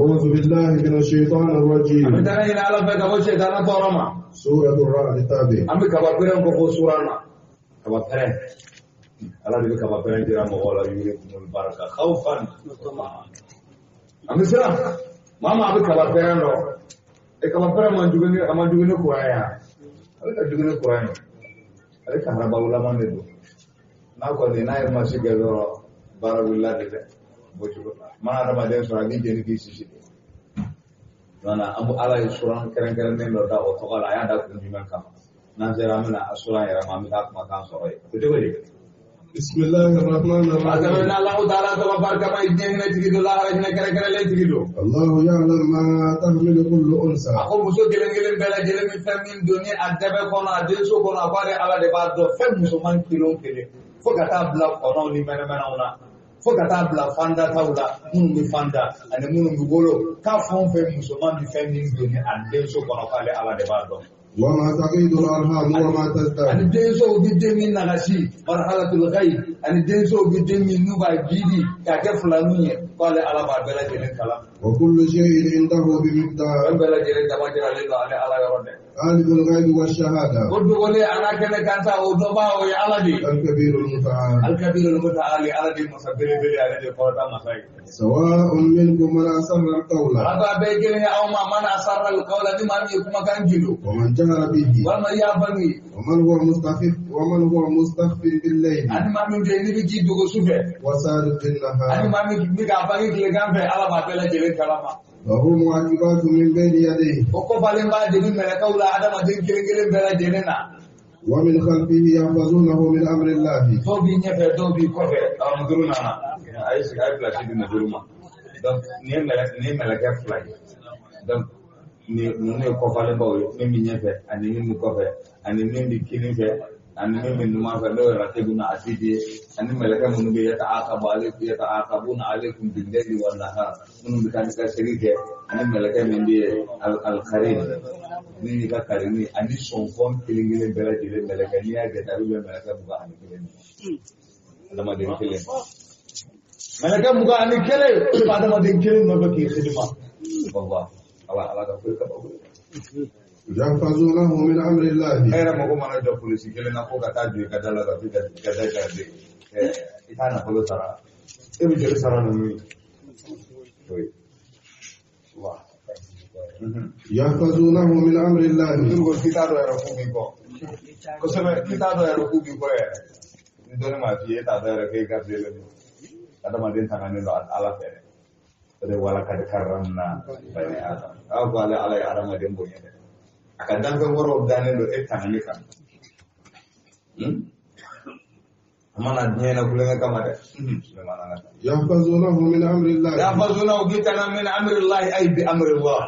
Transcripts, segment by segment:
أعوذ بالله من الشيطان الرجيم. An bɛ tanga ɲini Ala fɛ ka bɔ sɛtana tɔɔrɔ ma. سورة الرعد تابع. An bɛ kaba pɛrɛn ko fɔ sura na. Kaba pɛrɛn. Ala de bɛ kaba pɛrɛn jira mɔgɔw la yurikumul baraka khawfan. An bɛ siran. Maa maa bɛ kaba pɛrɛn dɔn. E kaba pɛrɛn man jugu ni a man jugu ni kuran ye wa? Ale ka jugu ni kuran ye. Ale kaharabawulama de don. N'a kɔni n'a ye masi kɛ dɔrɔn baara wulila de dɛ. Bɔ cogo mana adamaden sɔrɔ a b'i jeni k'i sisi de. Nana an bɛ Ala ye suran kɛrɛnkɛrɛnnen dɔ da o tɔgɔ la, a y'a da kun jumɛn kama? N'an sera an bɛna a suran yɛrɛ ma, an bɛ taa kumakan sɔrɔ yen. O cogo di? بسم الله الرحمن A الرحيم. sɛbɛn Alahu taala tɔgɔ barikama ye, diɲɛ hinɛ tigi don, lahara hinɛ kɛrɛnkɛrɛnlen tigi don. الله يعلم ما تحمل كل أنثى. A ko muso kelen kelen bɛɛ lajɛlen bɛ fɛn min don ni a dɛbɛ kɔnɔ, a denso kɔnɔ, a b'ale Ala de b'a dɔn. Fɛn musoman kelen o kelen, fo ka taa bila kɔnɔw ni mɛnɛmɛnɛw na, fo ka taa bila fandataw la, minnu bɛ fanda ani minnu bɛ wolo, k'a fɛn o fɛn musoman bɛ fɛn min don ni a denso kɔnɔ, k'ale Ala de b'a dɔn. وما تغيض الأرحام وما Ani تزداد. densow bɛ den min nagasi, marhalatul ghaib, ani densow bɛ den min n'u b'a jidi k'a kɛ filaninw ye, k'ale Ala b'a bɛɛ lajɛlen kalan. وكل شيء عنده بمقدار. Fɛn bɛɛ lajɛlen dama jiralen don ale Ala yɔrɔ dɛ. عالم الغيب والشهادة. O dogolen a n'a kɛnɛ kan sa, o dɔnbaa, o ye Ala de ye. الكبير المتعال. Alikabirul mutaali, Ala de ye masa belebele, ale de ye kɔrɔta masa ye. سواء منكم من أسر القول. Ala ko a bɛɛ ye kelen ye aw ma, man asarra alqawla, ni maa min ye kumakan gindo ومن جهر به. walima i y'a bange. ومن هو مستخف ومن هو مستخف بالليل. Ani maa min bɛ yen n'i bɛ k'i dogo su fɛ وسارب ani بالنهار. maa min bɛ k'a bange tilegan fɛ, Ala b'a bɛɛ lajɛlen kalama. له معقبات من بين يديه. O kɔfalen b'a deli mɛlɛkɛw la adamaden kelen kelen bɛɛ lajɛlen na. ومن خلفه يحفظونه من أمر الله. Dɔw b'i ɲɛfɛ, dɔw b'i kɔfɛ. Awɔ, muduru nana, a ye sigi, a ye pilasi di muduru ma. Donc nin ye mɛlɛkɛ fila ye. Donc nin ninnu ye kɔfalenbaw ye, min bɛ ɲɛfɛ ani min bɛ kɔfɛ ani min bɛ kinin fɛ ani min bɛ numan fɛ, n'o ye rakibu na asidi ye, ani mɛlɛkɛ minnu bɛ yata'aqabu alaykum yata'aqabuna alaykum bil-layli wan-nahar, minnu bɛ taa ni ka segin kɛ, ani mɛlɛkɛ min bɛ yen al-qarin, min b'i ka karini ani sɔnfɔn kelen kelen bɛɛ lajɛlen mɛlɛkɛ. N'i y'a jate, a bɛ bɛn mɛlɛkɛ 21 adamaden kelen, mɛlɛkɛ 21 adamaden kelen nɔfɛ k'i xidima. Wallahi, Ala Ala ka foyi kaba koyi. يحفظونه من أمر E الله. yɛrɛ mako mana jɔ polisi kelen na ko ka taa jɔ i ka da la ka t'i ka da garde, i t'a nafolo sara, e bɛ joli sara ninnu ye? Oui. Wa. يحفظونه من أمر الله. Duru ko k'i t'a dɔn yɛrɛ k'u b'i kɔ. Kosɛbɛ, k'i t'a dɔn yɛrɛ k'u b'i kɔ yɛrɛ. Ni dɔnni m'a f'i ye, e t'a dɔn yɛrɛ k'e garijɛlen don. Adamaden tanganen don Ala fɛ dɛ. O de walakad karramna bani Adam. A ko ale Ala ye adamaden bonya dɛ. A ka danfɛn wɛrɛw dannen don e tangani kan. A mana diɲɛ na kulonkɛ kama dɛ. Sulemana an ka taa. يحفظونه من أمر الله. يحفظونه كتابا من أمر الله، أي بأمر الله.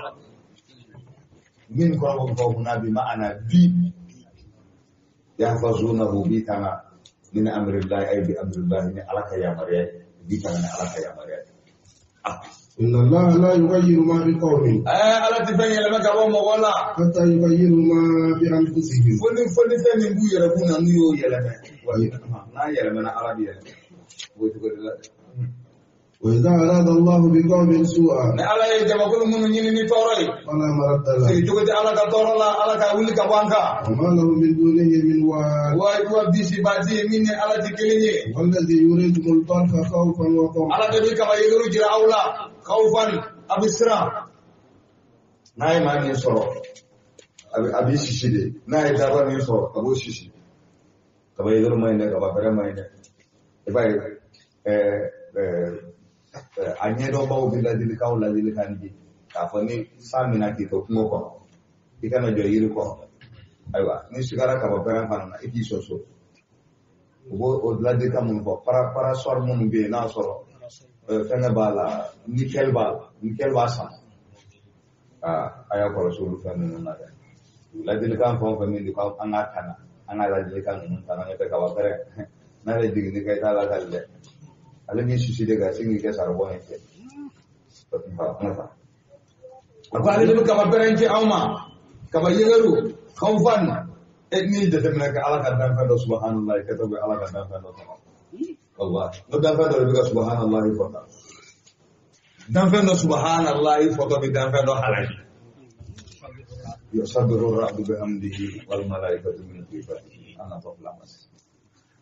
من قرب هنا بمعنى بي، يحفظونه بتنا من أمر الله، أي بأمر الله، من علىك يا مريم بتنا علىك يا مريم. إن الله لا يغير ما بقوم. Ala tɛ fɛn yɛlɛma ka bɔ mɔgɔ la حتى يغيروا ما بأنفسهم. fo ni fɛn min b'u yɛrɛ kun na, n'u y'o yɛlɛmɛ, n'a yɛlɛmana, Ala bɛ yɛlɛmɛ o cogo de la dɛ. وإذا أراد الله بقوم سوءا Ni Ala ye jamakulu minnu ɲini ni tɔɔrɔ ye فلا مرد له. sigi cogo tɛ Ala ka tɔɔrɔ la, Ala ka wuli ka bɔ an kan. وما لهم من دونه من وال. Wa bisi baati min ni Ala tɛ kelen ye. والذي يريكم البرق خوفا وطمعا. Ala de bɛ kaba yeliru jira aw la, khawfan, a bɛ siran. N'a ye maa min sɔrɔ, a b'i sisi de. N'a ye daba min sɔrɔ, a b'o sisi. Kaba yeliru ma ɲi dɛ, kaba fɛrɛ ma ɲi dɛ. I b'a ye a ɲɛdɔnbaw bɛ ladilikan di k'a fɔ ni san mina k'i to kungo kɔnɔ, i kana jɔ yiri kɔrɔ. Ayiwa, ni sigara kaba pɛrɛn fana na, i k'i sɔsɔ. U b'o o ladilikan minnu fɔ, parasol minnu bɛ yen, n'a sɔrɔ fɛngɛ b'a la, nickel b'a la, nickel b'a sama. Aa, a y'a kɔlɔsi olu fɛn ninnu na dɛ. Ladilikan fɛn o fɛn min di ko an k'a kana, an ka ladilikan ninnu tana, n'o tɛ kaba pɛrɛn n'ale jiginni kɛ, i t'a lakali dɛ. Ale b'i sisi de ka sin k'i kɛ saribɔn ye cɛ. A ko ale de bɛ kaba pɛrɛn ci aw ma, kaba yegeru khawfan. E n'i jateminɛ kɛ, Ala ka danfɛn dɔ subhanallah kɛtɔ bɛ Ala ka danfɛn dɔ kɔnɔ. Wallahi, n'o danfɛn dɔ de bɛ ka subhanallah fɔ tan. Danfɛn dɔ subhanallahi fɔtɔ bɛ danfɛn dɔ halaki. Yusabbihu ar-ra'du bihamdihi wal malaikatu min khifatihi. An natɔ fila ma se.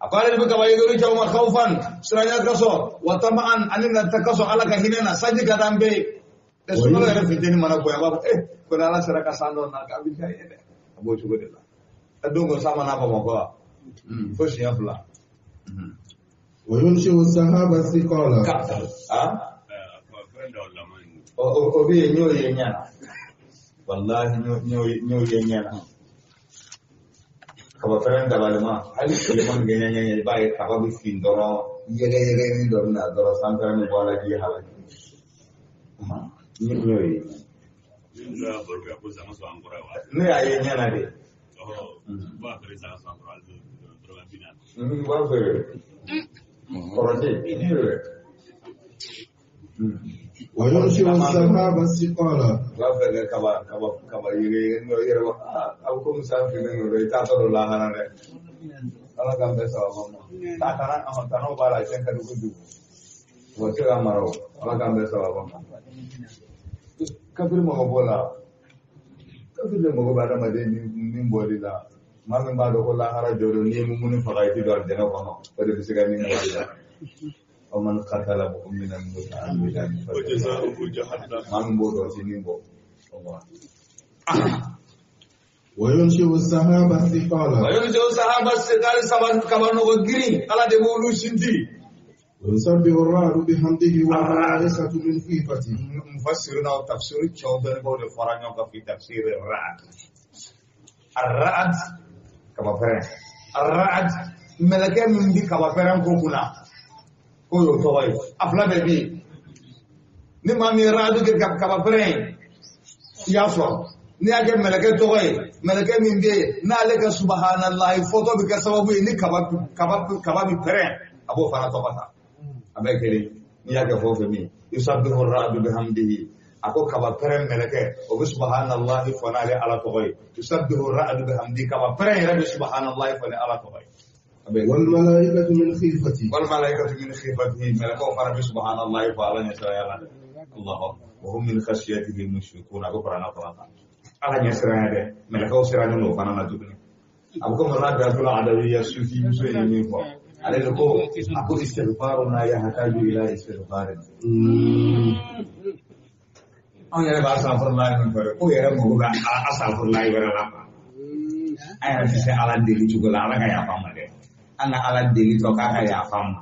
A ko ale de bɛ kaba yegeli cɛw ma khawfan siranya kasɔ wa tama'an ani nata kasɔ Ala ka hinɛ na sanji ka d'an bɛɛ ye. Sunkalo yɛrɛ funteni mana bonya a b'a fɔ ko ni Ala sera ka san dɔ na k'a bɛ diya ye dɛ. A b'o cogo de la. A don ko san mana Bamakɔ wa fo siɲɛ 2. Wa yunshi'u as-sahaba thiqala. O bɛ yen n y'o ye ɲɛ na. Wallahi n y'o ye ɲɛ na. Kaba fɛrɛn dabalima hali tilema gɛɲɛ ɲɛ i b'a ye kaba bɛ fin dɔrɔn yɛgɛyɛgɛnin dɔ bɛ na dɔrɔn sanfɛrɛn bɛ bɔ a la k'i halaki. N y'o ye. Ne y'a ye ɲɛ na de. N b'a feere. Kɔrɔtɛ n y'o ye. Wa yunshi'u as-sahaba thiqala. U b'a fɛ kɛ kaba yɛgɛyɛgɛnin dɔ yɛrɛ b'a a bɛ komi san finnen don i t'a tɔ don lahara dɛ. Ala k'an bɛɛ sababa ma. Tanaw b'a la a cɛn ka di kojugu. O tɛ se ka mara o. Ala k'an bɛɛ sababa ma. Kafiri mago b'o la. Kafiri de mago bɛ adamaden min bɔli la. Maa min b'a dɔn ko lahara jɔ don n'i ye mumuni faga i tɛ don alijɛnɛ kɔnɔ. O de bɛ se ka min bɔli la. ومن قتل مؤمنا متعمدا فجزاؤه جهنم. من بودو تنين بو. وينشئ السحاب الثقال. وينشئ السحاب الثقال كما نغيرين على دبولو شنتي. ويسبح الرعد بحمده والملائكة من خيفته. مفسرنا وتفسير تشوبن بول فرانيو في تفسير الرعد. الرعد كما فرن. الرعد ملكه من دي كما فرن كوكونا. Ko y'o tɔgɔ ye a fila bɛɛ bɛ yen ni maa min ye radu kɛ kaba pɛrɛn ye i y'a sɔrɔ n'i y'a kɛ mɛlɛkɛ tɔgɔ ye mɛlɛkɛ min bɛ yen n'ale ka subahanallahi fɔtɔ bɛ kɛ sababu ye ni kaba bɛ pɛrɛn a b'o fana tɔgɔ ta a bɛɛ kelen n'i y'a kɛ fɛn o fɛn min yusabbihu radu bihamdihi a ko kaba pɛrɛn mɛlɛkɛ o bɛ subahanallahi fɔ n'ale Ala tɔgɔ ye yusabbihu radu bihamdihi kaba pɛrɛn yɛrɛ bɛ subahanallahi fɔ ni Ala tɔgɔ ye. والملائكة من خيفته. والملائكة من خيفته ملكه فرب سبحان الله فعلا يسرا الله وهم من خشيته مشفقون أكبر أنا على يسرا هذا ملكه سرا نو فانا نتوبني أبوكم الرب يقول عدوية سوفي مسلمين فوق على لكو أكو استغفارنا يحتاج إلى استغفار. أنا يا باسافر الله من فرق أو يا رب هو أسافر الله ولا أنا في سألان دليل juga lah kayak apa mah an ka Ala deli tɔ k'a ka yafa ma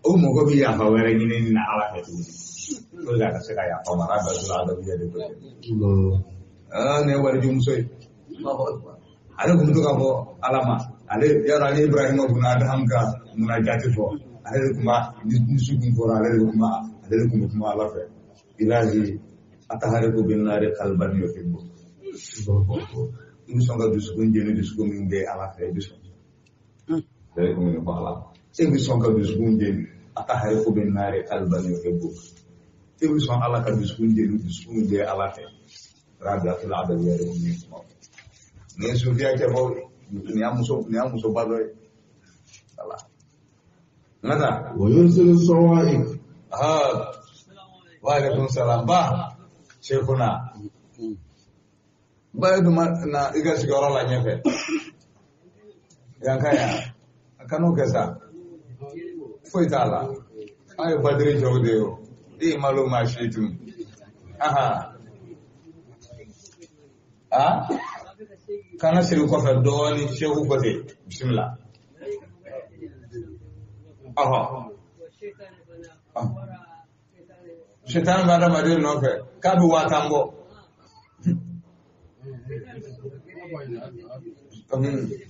o mɔgɔ bɛ yafa wɛrɛ ɲini na Ala fɛ tuguni o de la ka se ka yafa ma ala bɛ sɔrɔ a bɛ de nin ye walijumuso ye ale tun bɛ to ka fɔ Ala ma ale yɔrɔ ale Ibrahima kun Adamu ka munajati fɔ ale de tun b'a ni su kun fɔra ale de tun b'a ale de tun bɛ kuma Ala fɛ ilahi atahariku bin nari qalban yuhibbu i bɛ sɔn ka dusukun jeni dusukun min bɛ Ala fɛ i bɛ sɔn. Ale kun bɛ fɔ Ala e bɛ sɔn ka dusukun jeni atahariku bin nari qalban yuhibbu e bɛ sɔn Ala ka dusukun jeni dusukun min bɛ Ala fɛ Rabiatul Adawiyya de kun bɛ kuma nin ye sufiya cɛbaw ye nin y'a musoba dɔ ye wala n ka taa. Wa yursilu sawa'iq. Wa alaikum salam ba Sheikhuna ba ye duma na i ka sigiyɔrɔ la ɲɛfɛ yan ka yan a kan'o kɛ sa foyi t'a la an ye badiri jɔw de ye o i ye malo maa si tun a kana segin kɔfɛ dɔɔnin seku kɔ ten bisimila ɔhɔ sitani bɛ adamaden nɔfɛ k'a bɛ 50,000 bɔ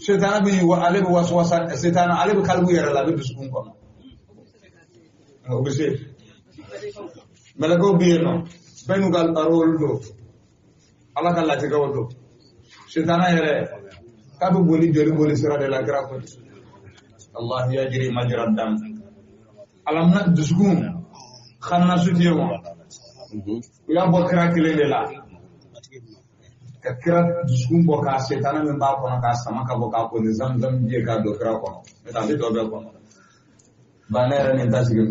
sitani bɛ ale bɛ wasuwasa sitani ale bɛ kalibu yɛrɛ la a bɛ dusukun kɔnɔ o bɛ se mɛlɛkɛw bɛ yen nɔ bɛɛ n'u ka rôle don Ala ka latigɛw don sitana yɛrɛ k'a bɛ boli joli boli sira de la kira ko Allah yajri majra dam alamna dusukun xannasu tɛ yen wa u y'a bɔ kira kelen de la ka kira dusukun bɔ k'a setana min b'a kɔnɔ k'a sama ka bɔ k'a ko ni zamzam ji ye k'a don kira kɔnɔ n'o tɛ a bɛ tɔ bɛɛ kɔnɔ ba ne yɛrɛ nin ta sigi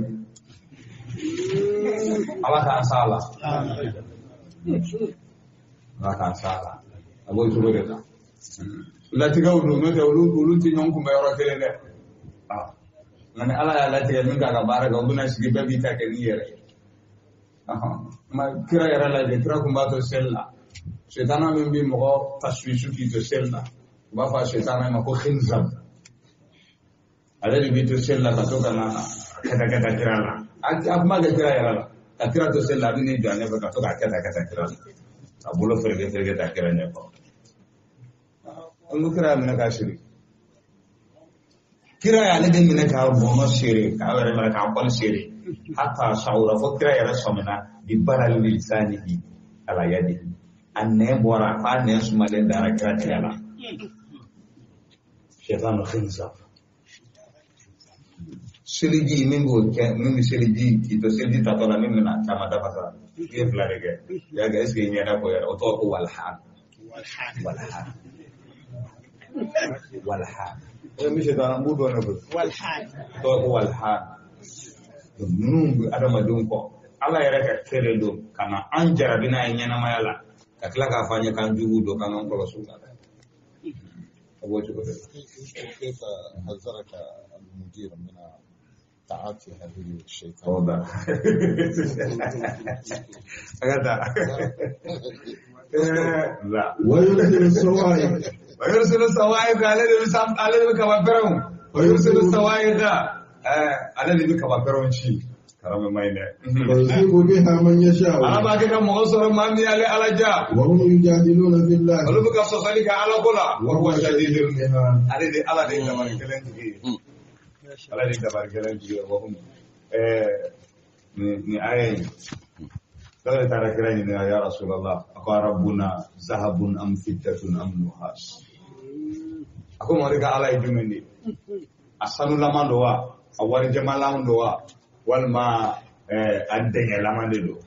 Ala k'an s'a la. Ala k'an s'a la. A b'o cogo de la. Latigɛw don, n'o tɛ olu tɛ ɲɔgɔn kunbɛn yɔrɔ kelen dɛ. Nka ni Ala y'a latigɛ min k'a ka baara kɛ, u bɛna sigi bɛɛ b'i ta kɛ n'i yɛrɛ ye. Kira yɛrɛ lajɛ, kira kun b'a to seli la. Sitana min bɛ mɔgɔ tasuwisu k'i to seli la, u b'a fɔ a sitana ma ko khinzab. Ale de b'i to seli la ka to ka na kɛta kɛta kira la. A kuma kɛ kira yɛrɛ la. Ka kira to seli la, a bɛ n'i jɔ a ɲɛfɛ ka to k'a kɛta kɛta kira la. A bolo fereke fereke ta kira ɲɛkɔrɔ. Olu kira y'a minɛ k'a siri. Kira y'ale de minɛ k'a bɔnɔ siri, k'a yɛrɛ minɛ k'a kɔli siri. Hatta sawura fo kira yɛrɛ sɔmina bi balali lisanihi ala yadihi. A nɛn bɔra f'a nɛn sumalen dara kira tɛgɛ la. Shaytanu khinzab. Seliji min b'o kɛ, min bɛ seliji k'i to seliji tatɔ la min bɛna caman dafa sa. I ye fila de kɛ. I y'a kɛ est ce que i ɲɛda ko yɛrɛ o tɔgɔ ko walhan. Walhan. Walhan. E mi shaytanu n b'u dɔn ne koyi. Walhan. O tɔgɔ ko walhan. Ninnu bɛ adamadenw kɔ. Ala yɛrɛ ka kɛ de don ka na an jarabi n'a ye ɲɛnamaya la ka tila k'a fɔ an ye k'an jugu don k'an k'an kɔlɔsi u la. A b'o cogo de la. كيف حذرك المدير من تعاطي هذه الشيطان؟ واضح. هكذا. لا. ويرسل الصواعق. ويرسل الصواعق ale de bɛ kaba pɛrɛnw. ويرسل الصواعق ale de bɛ kaba pɛrɛnw ci. Karama ma ɲi dɛ. ويصيب بها من يشاء. Ala b'a kɛ ka mɔgɔ sɔrɔ maa min y'ale Ala ja. وهم يجادلون في الله. Olu bɛ ka sɔsɔli kɛ Ala ko la. وهو شديد المحال. Ale de Ala de ye dabali kelen tigi ye. Ala de ye dabali kelen tigi ye. Ni aya in. Dɔw de taara kira ɲininka ya Rasulallah. A ko rabbuna zahabun am fiddatun am nuhas. A ko Mamadu ka Ala ye jumɛn de ye? A sanulama don wa? A warijɛmalama don wa? Walima a dɛngɛlama de don?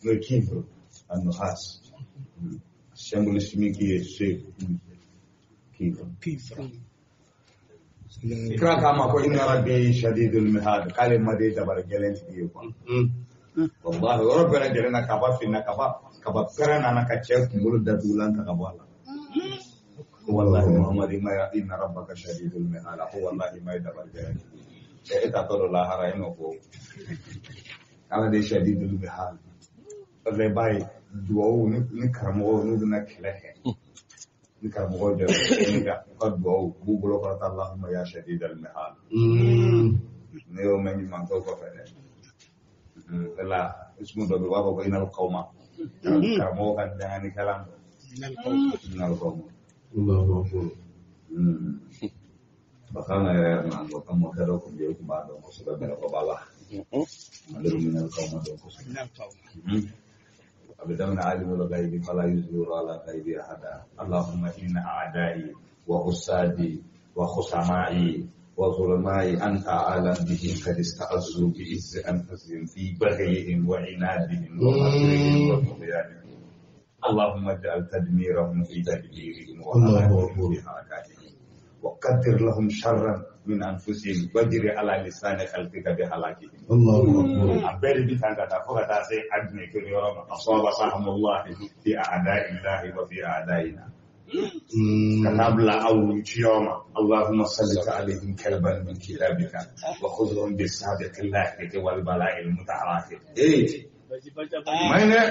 N'o ye cuivre, a nuhas. Symbole chimique ye C. Cuivre. Kira k'a ma ko inna rabbi shadidul mihal, k'ale ma de dabali gɛlɛn tigi ye quoi. Wallahi yɔrɔ bɛɛ lajɛlen na kaba finna kaba pɛrɛn nana ka cɛ kunkolo datugulan ta ka bɔ a la. Wallahi Muhammad ma ya inna rabbaka shadidul mihal, ko wallahi ma ye dabali gɛlɛn tigi ye. E t'a tɔ dɔ lahara e n'o ko. Ala de shadidul mihal. Wallahi b'a ye duwawu ni karamɔgɔw n'u bɛna kɛlɛ kɛ. Ni karamɔgɔw jɛra u ka duwawu u b'u bolo kɔrɔta Allahumma ya shadidal mihal. Ne y'o mɛn ɲuman kɔfɛ dɛ. O la ismu dɔ bɛ yen u b'a fɔ ko inal qawma. Karamɔgɔ ka danganikɛlan don. Inal qawma. Allahu akbar. Bakanga yɛrɛ na bɔ ka mɔkɛ dɔ kun bɛ yen o kun b'a dɔn kosɛbɛ bɛlɛkɔba la. Ale bɛ minal qawma dɔn kosɛbɛ. أبدأنا عالم الغيب فلا يظهر على غيب أحدا. اللهم إن أعدائي وحسادي وخصمائي وظلمائي أنت أعلم بهم قد استعزوا بعز أنفسهم في بغيهم وعنادهم ومكرهم وطغيانهم. اللهم اجعل تدميرهم في تدبيرهم وهلاكهم في حركاتهم وقدر لهم شرا من أنفسهم واجري على لسان خلقك بهلاكهم. الله أكبر. A bɛɛ de bi tan ka taa fo ka taa se a dingɛ kelen yɔrɔ ma. Asaba sahmullahi fi a'da'illahi wa fi a'da'ina. Ka taa bila aw ciyɔrɔ ma. Allahumma sallit alayhim kalban min kilabika wa khudhhum bisabiqi llahiqi wal bala'il muta'arafi. Maɲi dɛ.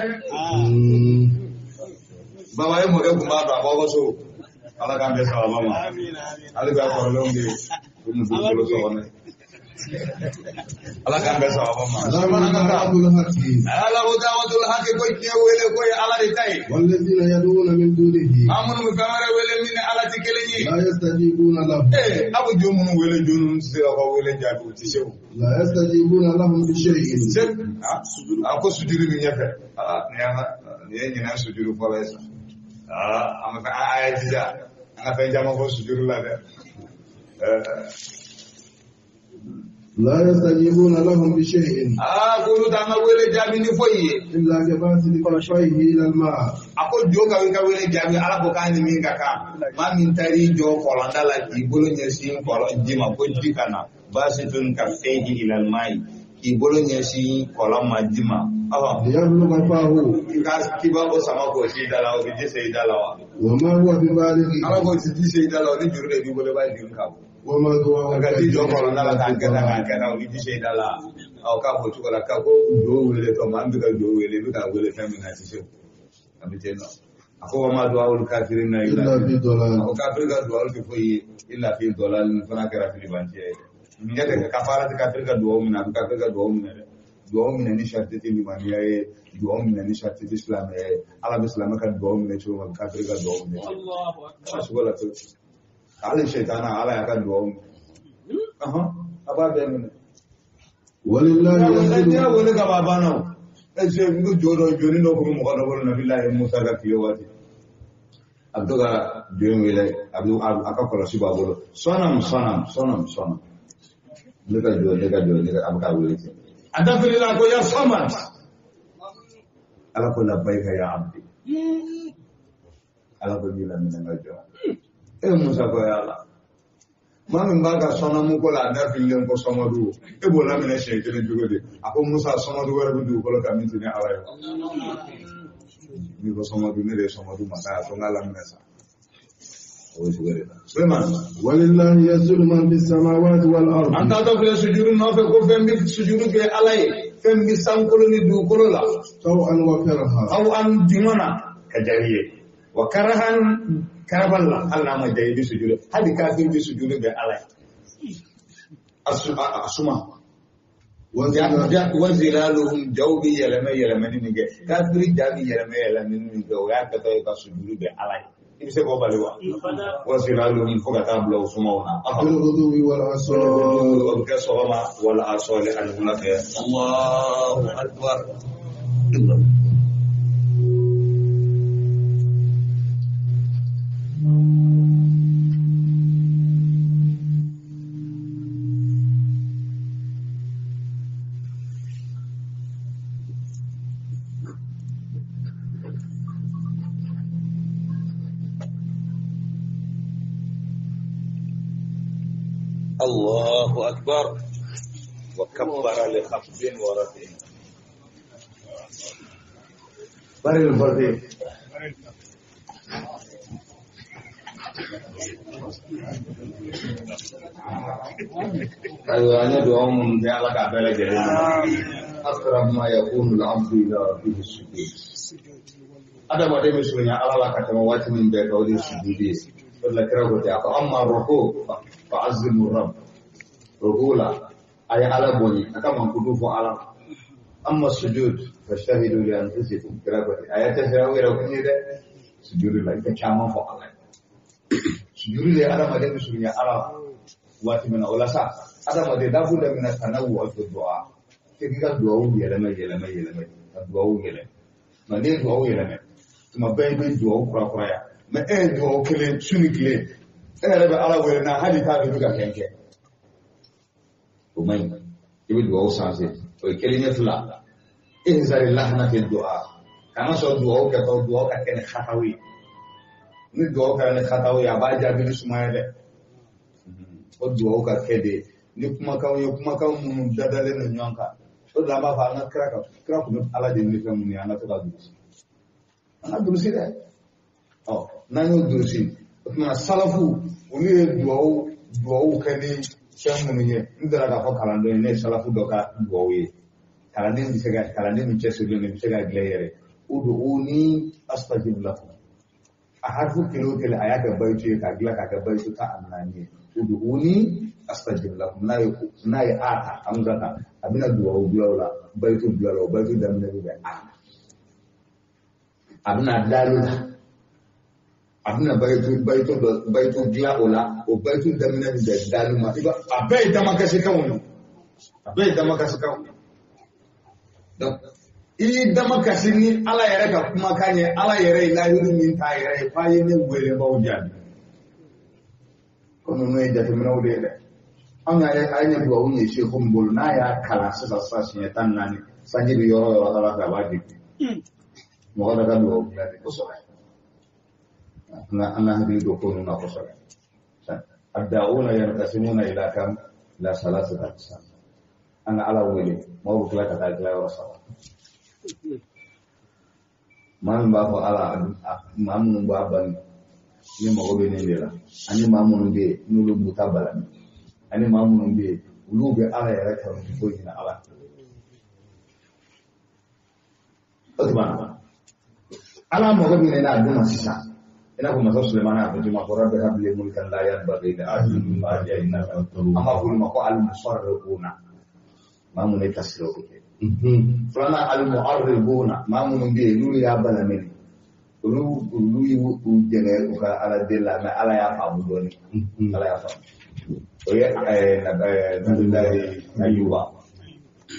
Baba ye mɔkɛ kun b'a dɔn a b'aw ka so. Ala k'an bɛn sababa ma. Hali bi a kɔrɔlenw bɛ yen. U muso bolo so kɔnɔ. Ala k'an bɛn sababa ma. دعوة الحق. Ala ko da'watul haqi ko diɲɛ wele ko ye Ala de ta ye. والذين يدعون من دونه. Maa minnu bɛ fɛn wɛrɛ wele min ni Ala tɛ kelen ye. لا يستجيبون لهم. A bɛ jo minnu wele jo ninnu tɛ se ka wele jaabi u tɛ se o. لا يستجيبون لهم بشيء. Se a ko sujuru bɛ ɲɛfɛ. Nin ye ɲinɛ sujuru fɔlɔ ye sa. An bɛ fɛn a ye jija an ka fɛn caman fɔ sujuru la dɛ. لا يستجيبون لهم بشيء. K'olu t'an ka wele jaabi ni foyi ye. إلا كباسط كفيه إلى الماء. A ko jo ka ka wele jaabi Ala ko k'a ni min ka kan. Maa min taar'i jɔ kɔlɔnda la k'i bolo ɲɛsin kɔlɔn ji ma ko ji ka na. Basitun kaffayhi ilal ma'i. K'i bolo ɲɛsin kɔlɔn ma ji ma. Liyabluga fahu. K'i b'a ko sama k'o si da la, o bɛ ji se i da la wa? Wa ma huwa bibalighi. Ala ko ti ji se i da la, o ni juru de b'i bolo, i b'a juru ka bɔ. Wa ma du'a. Ka ji jɔ kɔlɔn da la k'a kɛ tan k'a kɛ tan, o bɛ ji se i da la. Ɔ k'a fɔ cogo la k'a ko jo wele tɔ maa min bɛ ka jo wele, i bɛ ka wele fɛn min na, a ti se o. A bɛ ten nɔ. A ko wa ma du'a kafirina illa fi dalal. A ko kafiri ka du'a tɛ foyi ye illa fi dalal, nin fana kɛra filibanciya ye dɛ. Nin tɛ kafara tɛ kafiri ka dugawu minɛ, a bɛ kafiri ka dugawu minɛ dɛ. Dugawu minɛ ni sariti tɛ limaniya ye, dugawu minɛ ni sariti tɛ silamɛya ye. Ala bɛ silamɛ ka dugawu minɛ cogo min, a bɛ kafiri ka dugawu minɛ ten. A sugu la pewu. Hali sɛtana, Ala y'a ka dugawu minɛ. A b'a bɛɛ minɛ. Walilahi. N'i y'a wele ka ban a banna o. Est-ce que n ko jo dɔ joni dɔ tun bɛ mɔgɔ dɔ bolo Nabilahi Musa ka tile waati. A bɛ to ka jo in wele, a bɛ a ka kɔlɔsi b'a bolo. Sɔnam sɔnam sɔnam sɔnam. Ne ka jo, ne ka jo, ne ka, a bɛ k'a wele ten. A dafirila ko ya Samad. Ala ko labbayika ya abdi. Ala ko n'i laminɛ n ka jɔn. E Musa ko ya Ala. Maa min b'a ka sɔnnamu ko la a da fililen ko sɔmadu, e b'o laminɛ siɲɛ kelen cogo di? A ko Musa, sɔmadu wɛrɛ bɛ dugukolo kan min tɛ ne Ala ye. N'i ko sɔmadu, ne de ye sɔmadu masa ye, a to n k'a laminɛ sa. O cogo de la. Suleiman. Walillahi yasjudu man fi samawati wal ardi. An taatɔ filɛ sujuru nɔfɛ ko fɛn bɛ sujuru kɛ Ala ye, fɛn bɛ sankolo ni dugukolo la. Taw'an wa karha. Taw'an jumɛn na ka diya i ye. Wa karahan karabal la, hali n'a ma diya i bɛ sujuru, hali kafiri bɛ sujuru kɛ Ala ye. A suma. Wa zilaluhum, jaw bɛ yɛlɛmɛ yɛlɛmɛni min kɛ, kafiri ja bɛ yɛlɛmɛ yɛlɛmɛni min kɛ, o y'a kɛtɔ ye ka sujuru kɛ Ala ye. I bɛ se k'o bali wa? Wa zilaluhum, fo ka taa bila o sumaw na. Bil-ghuduwwi wal asal. O bɛ kɛ sɔgɔma wal asal ani wula fɛ. Allahu akbar. الله أكبر. وكبر لخفض ورفع. بارك الفاتحة. Ayiwa, an ye dugawu minnu kɛ, Ala k'a bɛɛ lajɛlen minɛ. Aqrab ma yakunu al-abdu ila rabbihi sujud. Adamaden bɛ surunya Ala la ka tɛmɛ waati min bɛɛ kan, o de ye sujudi ye. O de la kira ko ten, a ko amma ruku fa azimu rabb. Ruku la, a ye Ala bonya, a ka mankutu fɔ Ala la. Amma sujud fashtahidu li anfusikum. Kira ko ten, a y'a cɛsiri aw yɛrɛ kun ye dɛ. Sujudi la, i ka caman fɔ Ala ye. Sujudi de ye adamaden bɛ surunya Ala la waati min na, o la sa adamaden labuda mina tanawwu fi du'a. F'i k'i ka duwawu yɛlɛmɛ yɛlɛmɛ yɛlɛmɛ, ka duwawu yɛlɛmɛ. Nka n'i ye duwawu yɛlɛmɛ, tuma bɛɛ i bɛ duwawu kurakuraya. Mɛ e ye duwawu kelen su ni tile, e yɛrɛ bɛ Ala wele n'a hali t'a dɔn i bɛ ka fɛn kɛ. O man ɲi. I bɛ duwawu sanse. O ye kelen ye fila. Ihzari lahna fi du'a. Kana sɔn duwawu kɛtɔ, duwawu ka kɛ ni hataw ye. Ni duwawu kɛra ni hataw ye, a b'a jaabi ni sumaya dɛ. O duwawu ka kɛ de ni kumakanw ye, kumakan minnu dadalen don ɲɔgɔn kan. O de la an b'a fɔ an ka kira ka kira tun bɛ Ala deli ni fɛn minnu ye, an ka to ka durusi. An ka durusi dɛ. Ɔ n'an y'o durusi, o tuma salafu olu ye duwawu kɛ ni fɛn minnu ye. N delila k'a fɔ kalanden ye, ne ye salafu dɔ ka duwawu ye. Kalanden bɛ se ka, kalanden min cɛsirilen don, i bɛ se ka dilan i yɛrɛ. Ud'uni astajib lakum. A harifu kelen o kelen, a y'a kɛ bayitu ye k'a dilan k'a kɛ bayitu 14 ye. Ud'uni astajib lakum. N'a ye a ta, hamza ta, a bɛna duwawu bila o la, bayitu bila o la, o bayitu daminɛ bɛ bɛn a. A bɛna dalu la. A bɛna bayitu dilan o la, o bayitu daminɛ bɛ bɛn dalu ma. I b'a, a bɛɛ ye damakasikanw ye. A bɛɛ ye damakasikanw ye. Donc, i y'i damakasi ni Ala yɛrɛ ka kumakan ye, Ala yɛrɛ ye layidu min t'a yɛrɛ ye, k'a ye ne wele baw jaabi. Ko ninnu ye jateminɛw de ye dɛ. Anw y'a ye, an ye duwawu ye seku min bolo, n'a y'a kalan sisan sisan siɲɛ 14, sanji bɛ yɔrɔ o yɔrɔ Ala fɛ, a b'a jigin. Mɔgɔ dɔ ka duwawu dilan de kosɛbɛ. An ka hakili don ko ninnu na kosɛbɛ. Ad-da'una yanqasimuna ila kam? Ila salasati aqsam. An ka Ala wele, maaw bɛ tila ka taa tila yɔrɔ saba. Maa min b'a fɔ Ala, maa minnu b'a bali, ne mago bɛ nin de la. Ani maa minnu bɛ yen n'olu b'u ta balani. Ani maa minnu bɛ yen olu bɛ Ala yɛrɛ kanu foyi ɲini Ala. O tuma Ala mago bɛ ne na a dun ma sisan. I n'a fɔ masa Sulemana y'a fɔ cogo min ko rabbi habli mulkan la yanbaghi li ahadin min ba'di innaka an b'a fɔ olu ma ko al-musarrifuna, maa minnu ye tasiriw kɛ. Filanan al-mu'arribuna, maa minnu bɛ yen n'olu y'a balamini, olu y'u dɛmɛ u ka Ala deli la, mais Ala y'a faamu dɔɔni. Ala y'a faamu. O ye Nabilahi Ayuba.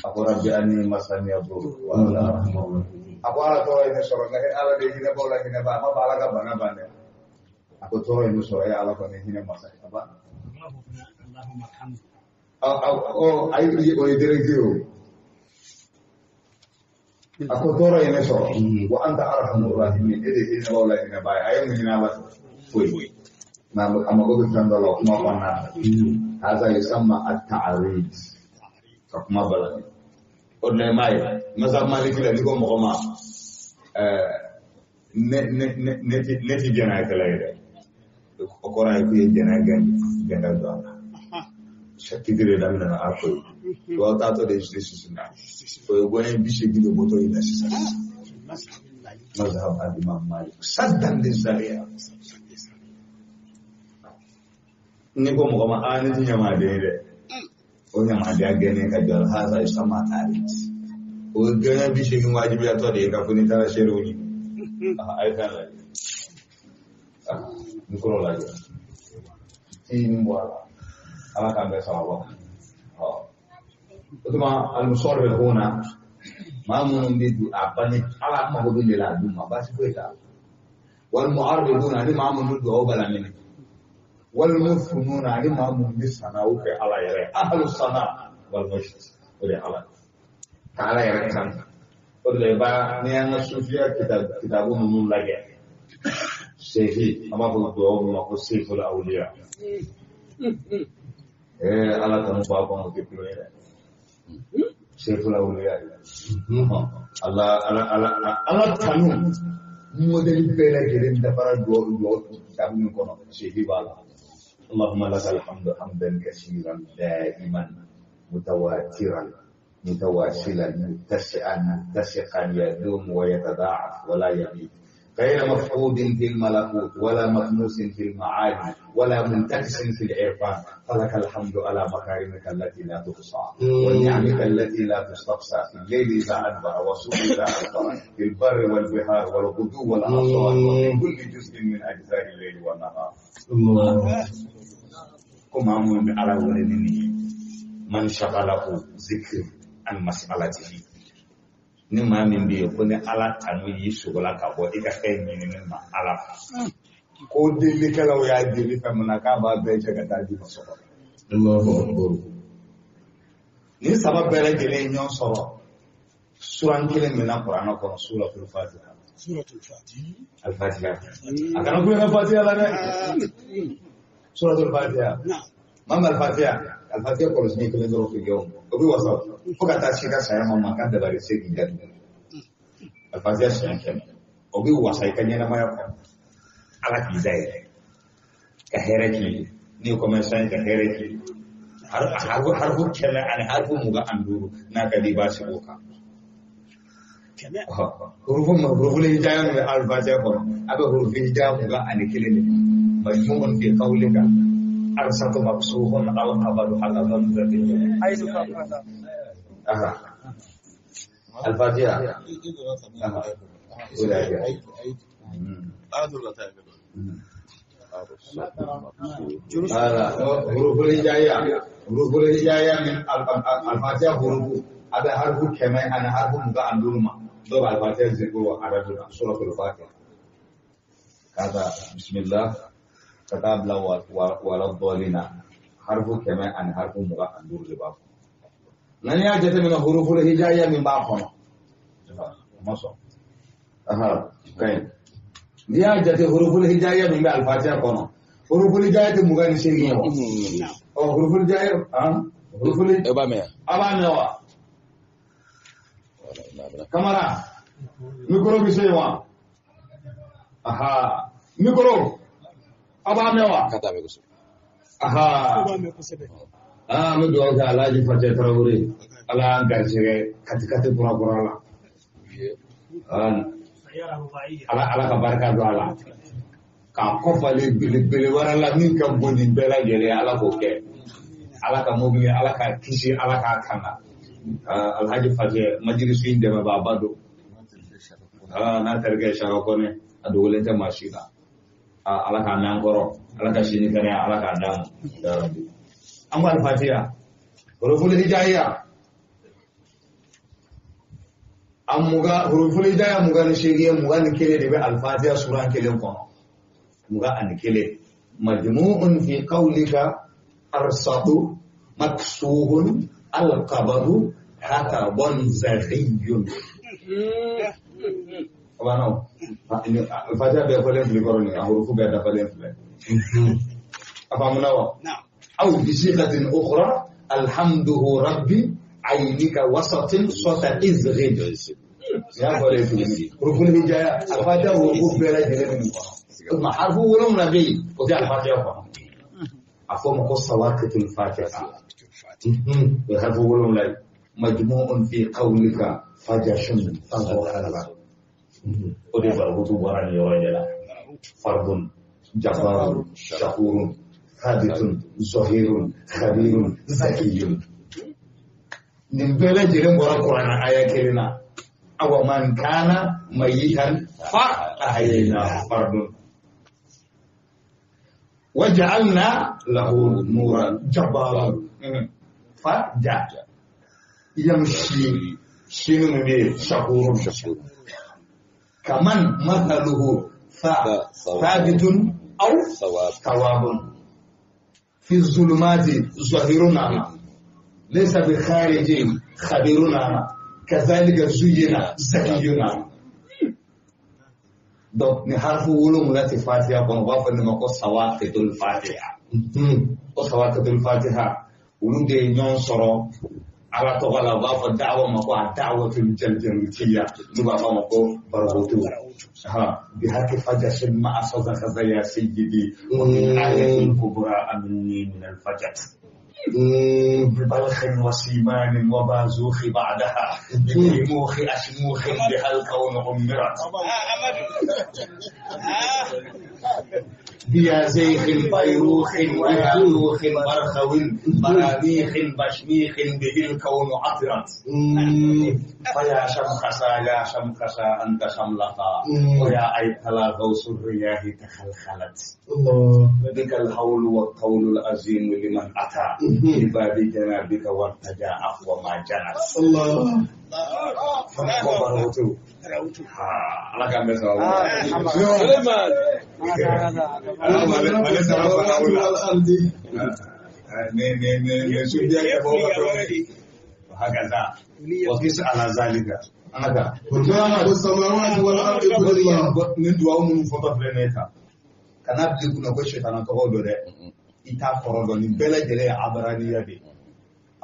A ko rabbi anni masaniya durru wa anta arhamur rahimin. A ko Ala tɔɔrɔ ye ne sɔrɔ, nka Ala de ye hinɛbaw la hinɛba, a ma fɔ Ala ka bana ban dɛ. A ko tɔɔrɔ ye ne sɔrɔ, e Ala kɔni ye hinɛ masa ye. A banna. Ayi, o ye direct ye o. A ko tɔɔrɔ ye ne sɔrɔ, wa anta arhamur rahimin, e de ye hinɛbaw la hinɛba ye. A ye mun ɲini Ala fɛ? Foyi. Nka a mago bɛ fɛn dɔ la, o kuma kɔnɔna na. Haza yusamma at-ta'rid, ka kuma balani. O de la i m'a ye masa Maliki la, n'i ko mɔgɔ ma ne ti jɛnɛyakɛla ye dɛ, o kɔrɔ ye k'u ye jɛnɛya gɛn ka don a la. Chapitre de daminɛna a ko ye dɔw taatɔ de justice na, o ye gɔɲɛ 80 de bɔtɔ yi la sisan. Mazhab al-Imam Malik saddan lizaria. N'i ko mɔgɔ ma ne ti ɲamaden ye dɛ, o ɲamadenya gɛnnen ka jɔ a la, haza yusamma ta'rid. O ye gɛɲɛ 80 wajibiyatɔ de ye ka fɔ n'i taara seerew ɲini. A ye fɛn lajɛ, n kɔrɔ lajɛ ti nin bɔ a la. Ala k'an bɛɛ sababa. O tuma al-musarrifuna, maa minnu bɛ don a bange Ala mago bɛ de la a d'u ma, baasi foyi t'a la. Wal mu'arriduna, ani maa minnu bɛ dugawu balamini. Wal muthnuna, ani maa minnu bɛ sanaw kɛ Ala yɛrɛ ye. Ahlu sana wal majd, o de ye Ala ka Ala yɛrɛ kan. O de la i b'a n'i y'an ka sufiya kitabu ninnu lajɛ, sefi an b'a fɔ dugawu min ma ko seful awliya. Ala kanu b'a kɔnɔ, o tɛ kulon ye dɛ. Seful awliya. Ala ala ala ala tanu modèle bɛɛ lajɛlen dafara dugawu kitabu min kɔnɔ, sefi b'a la. Allahumma lakal hamdu hamdan kasiran daiman mutawatiran متواصلا متسعا متسقا يدوم ويتضاعف ولا يبيد غير مفقود في الملكوت ولا مكنوس في المعاني ولا منتكس في العرفان، فلك الحمد على مكارمك التي لا تحصى ونعمك التي لا تستقصى في الليل إذا أدبر والصبح إذا أسفر في البر والبحار والغدو والآصال وفي كل جزء من أجزاء الليل والنهار. كما أمر على ولدني من شغله ذكر عن مسألته. Ni maa min bɛ yen ko ni Ala tanu y'i sogo la ka bɔ i ka fɛn ɲinini ma Ala fɛ, ko delilikɛlaw y'a deli fɛn min na k'a b'a bɛɛ cɛ ka taa di ma so kɔnɔ. Allahu akbar. Nin saba bɛɛ lajɛlen ye ɲɔgɔn sɔrɔ suran kelen min na Kuranɛ kɔnɔ, suratul Fatiha. Suratul Fatiha. Al-Fatiha. A kana kulonkɛ Fatiha la dɛ. Suratul Fatiha. Maa min Al-Fatiha, Al-Fatiha kɔlɔsi ni kelen dɔrɔn k'i o bɛ wasa fo ka taa se i ka saya ma, mankan dabali se k'i datugu. Al-Fatiha siɲɛ 100, o bɛ wasa i ka ɲɛnamaya kɔnɔ. Ala k'i dayɛlɛ ka hɛrɛ k'i ye, n'i ye commerçant ye ka hɛrɛ k'i ye. Harifu 100 ani harifu 25 n'a ka di i b'a sigi o kan. Hurufu ma hurufu hijaya min bɛ Al-Fatiha kɔnɔ, a bɛ hurufu hijaya 21 de. Majmu'un fi qawlika arsatu mabsuhun al-qabadu ala dhamzati. Aha. Al-Fatiha. Huruful hijaya, huruful hijaya min Al-Fatiha hurufu a bɛ harifu 100 ani harifu 25 ma. Dɔw bɛ Al-Fatiha zikuru arabu la, suratul Fatiha. Ka taa bismillah ka taa bila wala dɔɔlina, harifu 100 ani harifu 25 de b'a kɔnɔ. Nka n'i y'a jateminɛ huruful hijaya min b'a kɔnɔ, o ma sɔn. Aha, ka ɲi. N'i y'a jate huruful hijaya min bɛ Al-Fatiha kɔnɔ, huruful hijaya tɛ 28 ye wa? Ɔ, huruful hijaya, han? Rufuli E b'a mɛn yan? A b'a mɛn wa? Kamara, micro bɛ se yen wa? Aha, micro, a b'a mɛn wa? K'a t'a mɛn kosɛbɛ. Aha. Ah, an bɛ dugawu kɛ Alhaji Fatɛ Tarawele. Ala y'an garisɛgɛ katikati kura kura la. Ah, Ala ka barika don a la. K'a kɔfalen belebele wɛrɛ la min ka bon nin bɛɛ lajɛlen ye, Ala k'o kɛ. Ala ka mobili, Ala k'a kisi, Ala k'a kanga. Ah, Alhaji Fatɛ, majilisi in dɛmɛbaaba don. Ah, n'a terikɛ Saka Kɔnɛ, a dogolen tɛ maa si la. Ah, Ala k'a mɛn an kɔrɔ, Ala ka sini kɛnɛya, Ala k'a d'an ma. Ya Rabbi. An ko Alfatiha, huruful hijaiya. A mugan, huruful hijaiya 28, 21 de bɛ Alfatiha suran kelen kɔnɔ. 21. Majmu'un fi qawlika arsatu maksuhun alqabadu hatabun zaghiyun. Abano, Alfatiha bɛɛ fɔlen filɛ kɔrɔ nin, a hurufu bɛɛ dafalen filɛ. A faamuna wa? أو بصيغة أخرى الحمده ربي عينك وسط صوت إزغ يا فلان ركن الهجاء الفاتحة وركوب بلا جلال من ثم حرفه ولم نبي وفي الفاتحة أفهم قصة واقعة الفاتحة حرفه ولم لا مجموع في قولك فجش فغفر ودي برغوت وراني يوراني فرد جبار شكور ثابت ظهير خبير ذكي nin bɛɛ lajɛlen bɔra kuranɛ aya kelen na awa man kana mayitan fa ahayna fardun waja'alna lahu nuran jabbaran fa ja yamshi shinu min bɛ shakurun kaman mathaluhu fa thabitun aw thawabun في الظلمات ظهيرنا ليس بخارج خبيرنا كذلك زين زكينا. Donc ni harfu wolonwula tɛ Fatiha kɔnɔ, u b'a fɔ nin ma ko sawaqitul Fatiha. Ko sawaqitul Fatiha olu de ye ɲɔgɔn sɔrɔ Ala tɔgɔ la, u b'a fɔ da'wa ma ko a da'watul jaljalutiyya, n'u b'a fɔ a ma ko barakutu. ها بهاك فجش ما أصدق يا سيدي ومن آية الكبرى أمني من الفجر ببلخ وسيمان وبازوخ بعدها بشموخ أشموخ بها الكون عمرت بيا زيخ بيروخ ويالوخ برخو برانيخ بشميخ به الكون عطرت فيا شمخسا يا شمخسا أنت شملقا ويا أيتلا غوث الرياح تخلخلت بك الهول والطول العظيم لمن أتى لباب جنابك وارتجى عفو ما جنت. الله. Ala k'an bɛɛ sababu. Suleiman. Ne sudiya kɛ bɔ ka tɔn. Hakaza. Wa kis ala zalika. An ka taa. Nin duwawu minnu fɔtɔ filɛ nin ye tan. Kana bila i kunna ko sɛtana tɔgɔ don dɛ. I t'a kɔrɔ dɔn, nin bɛɛ lajɛlen ye abaraniya de ye.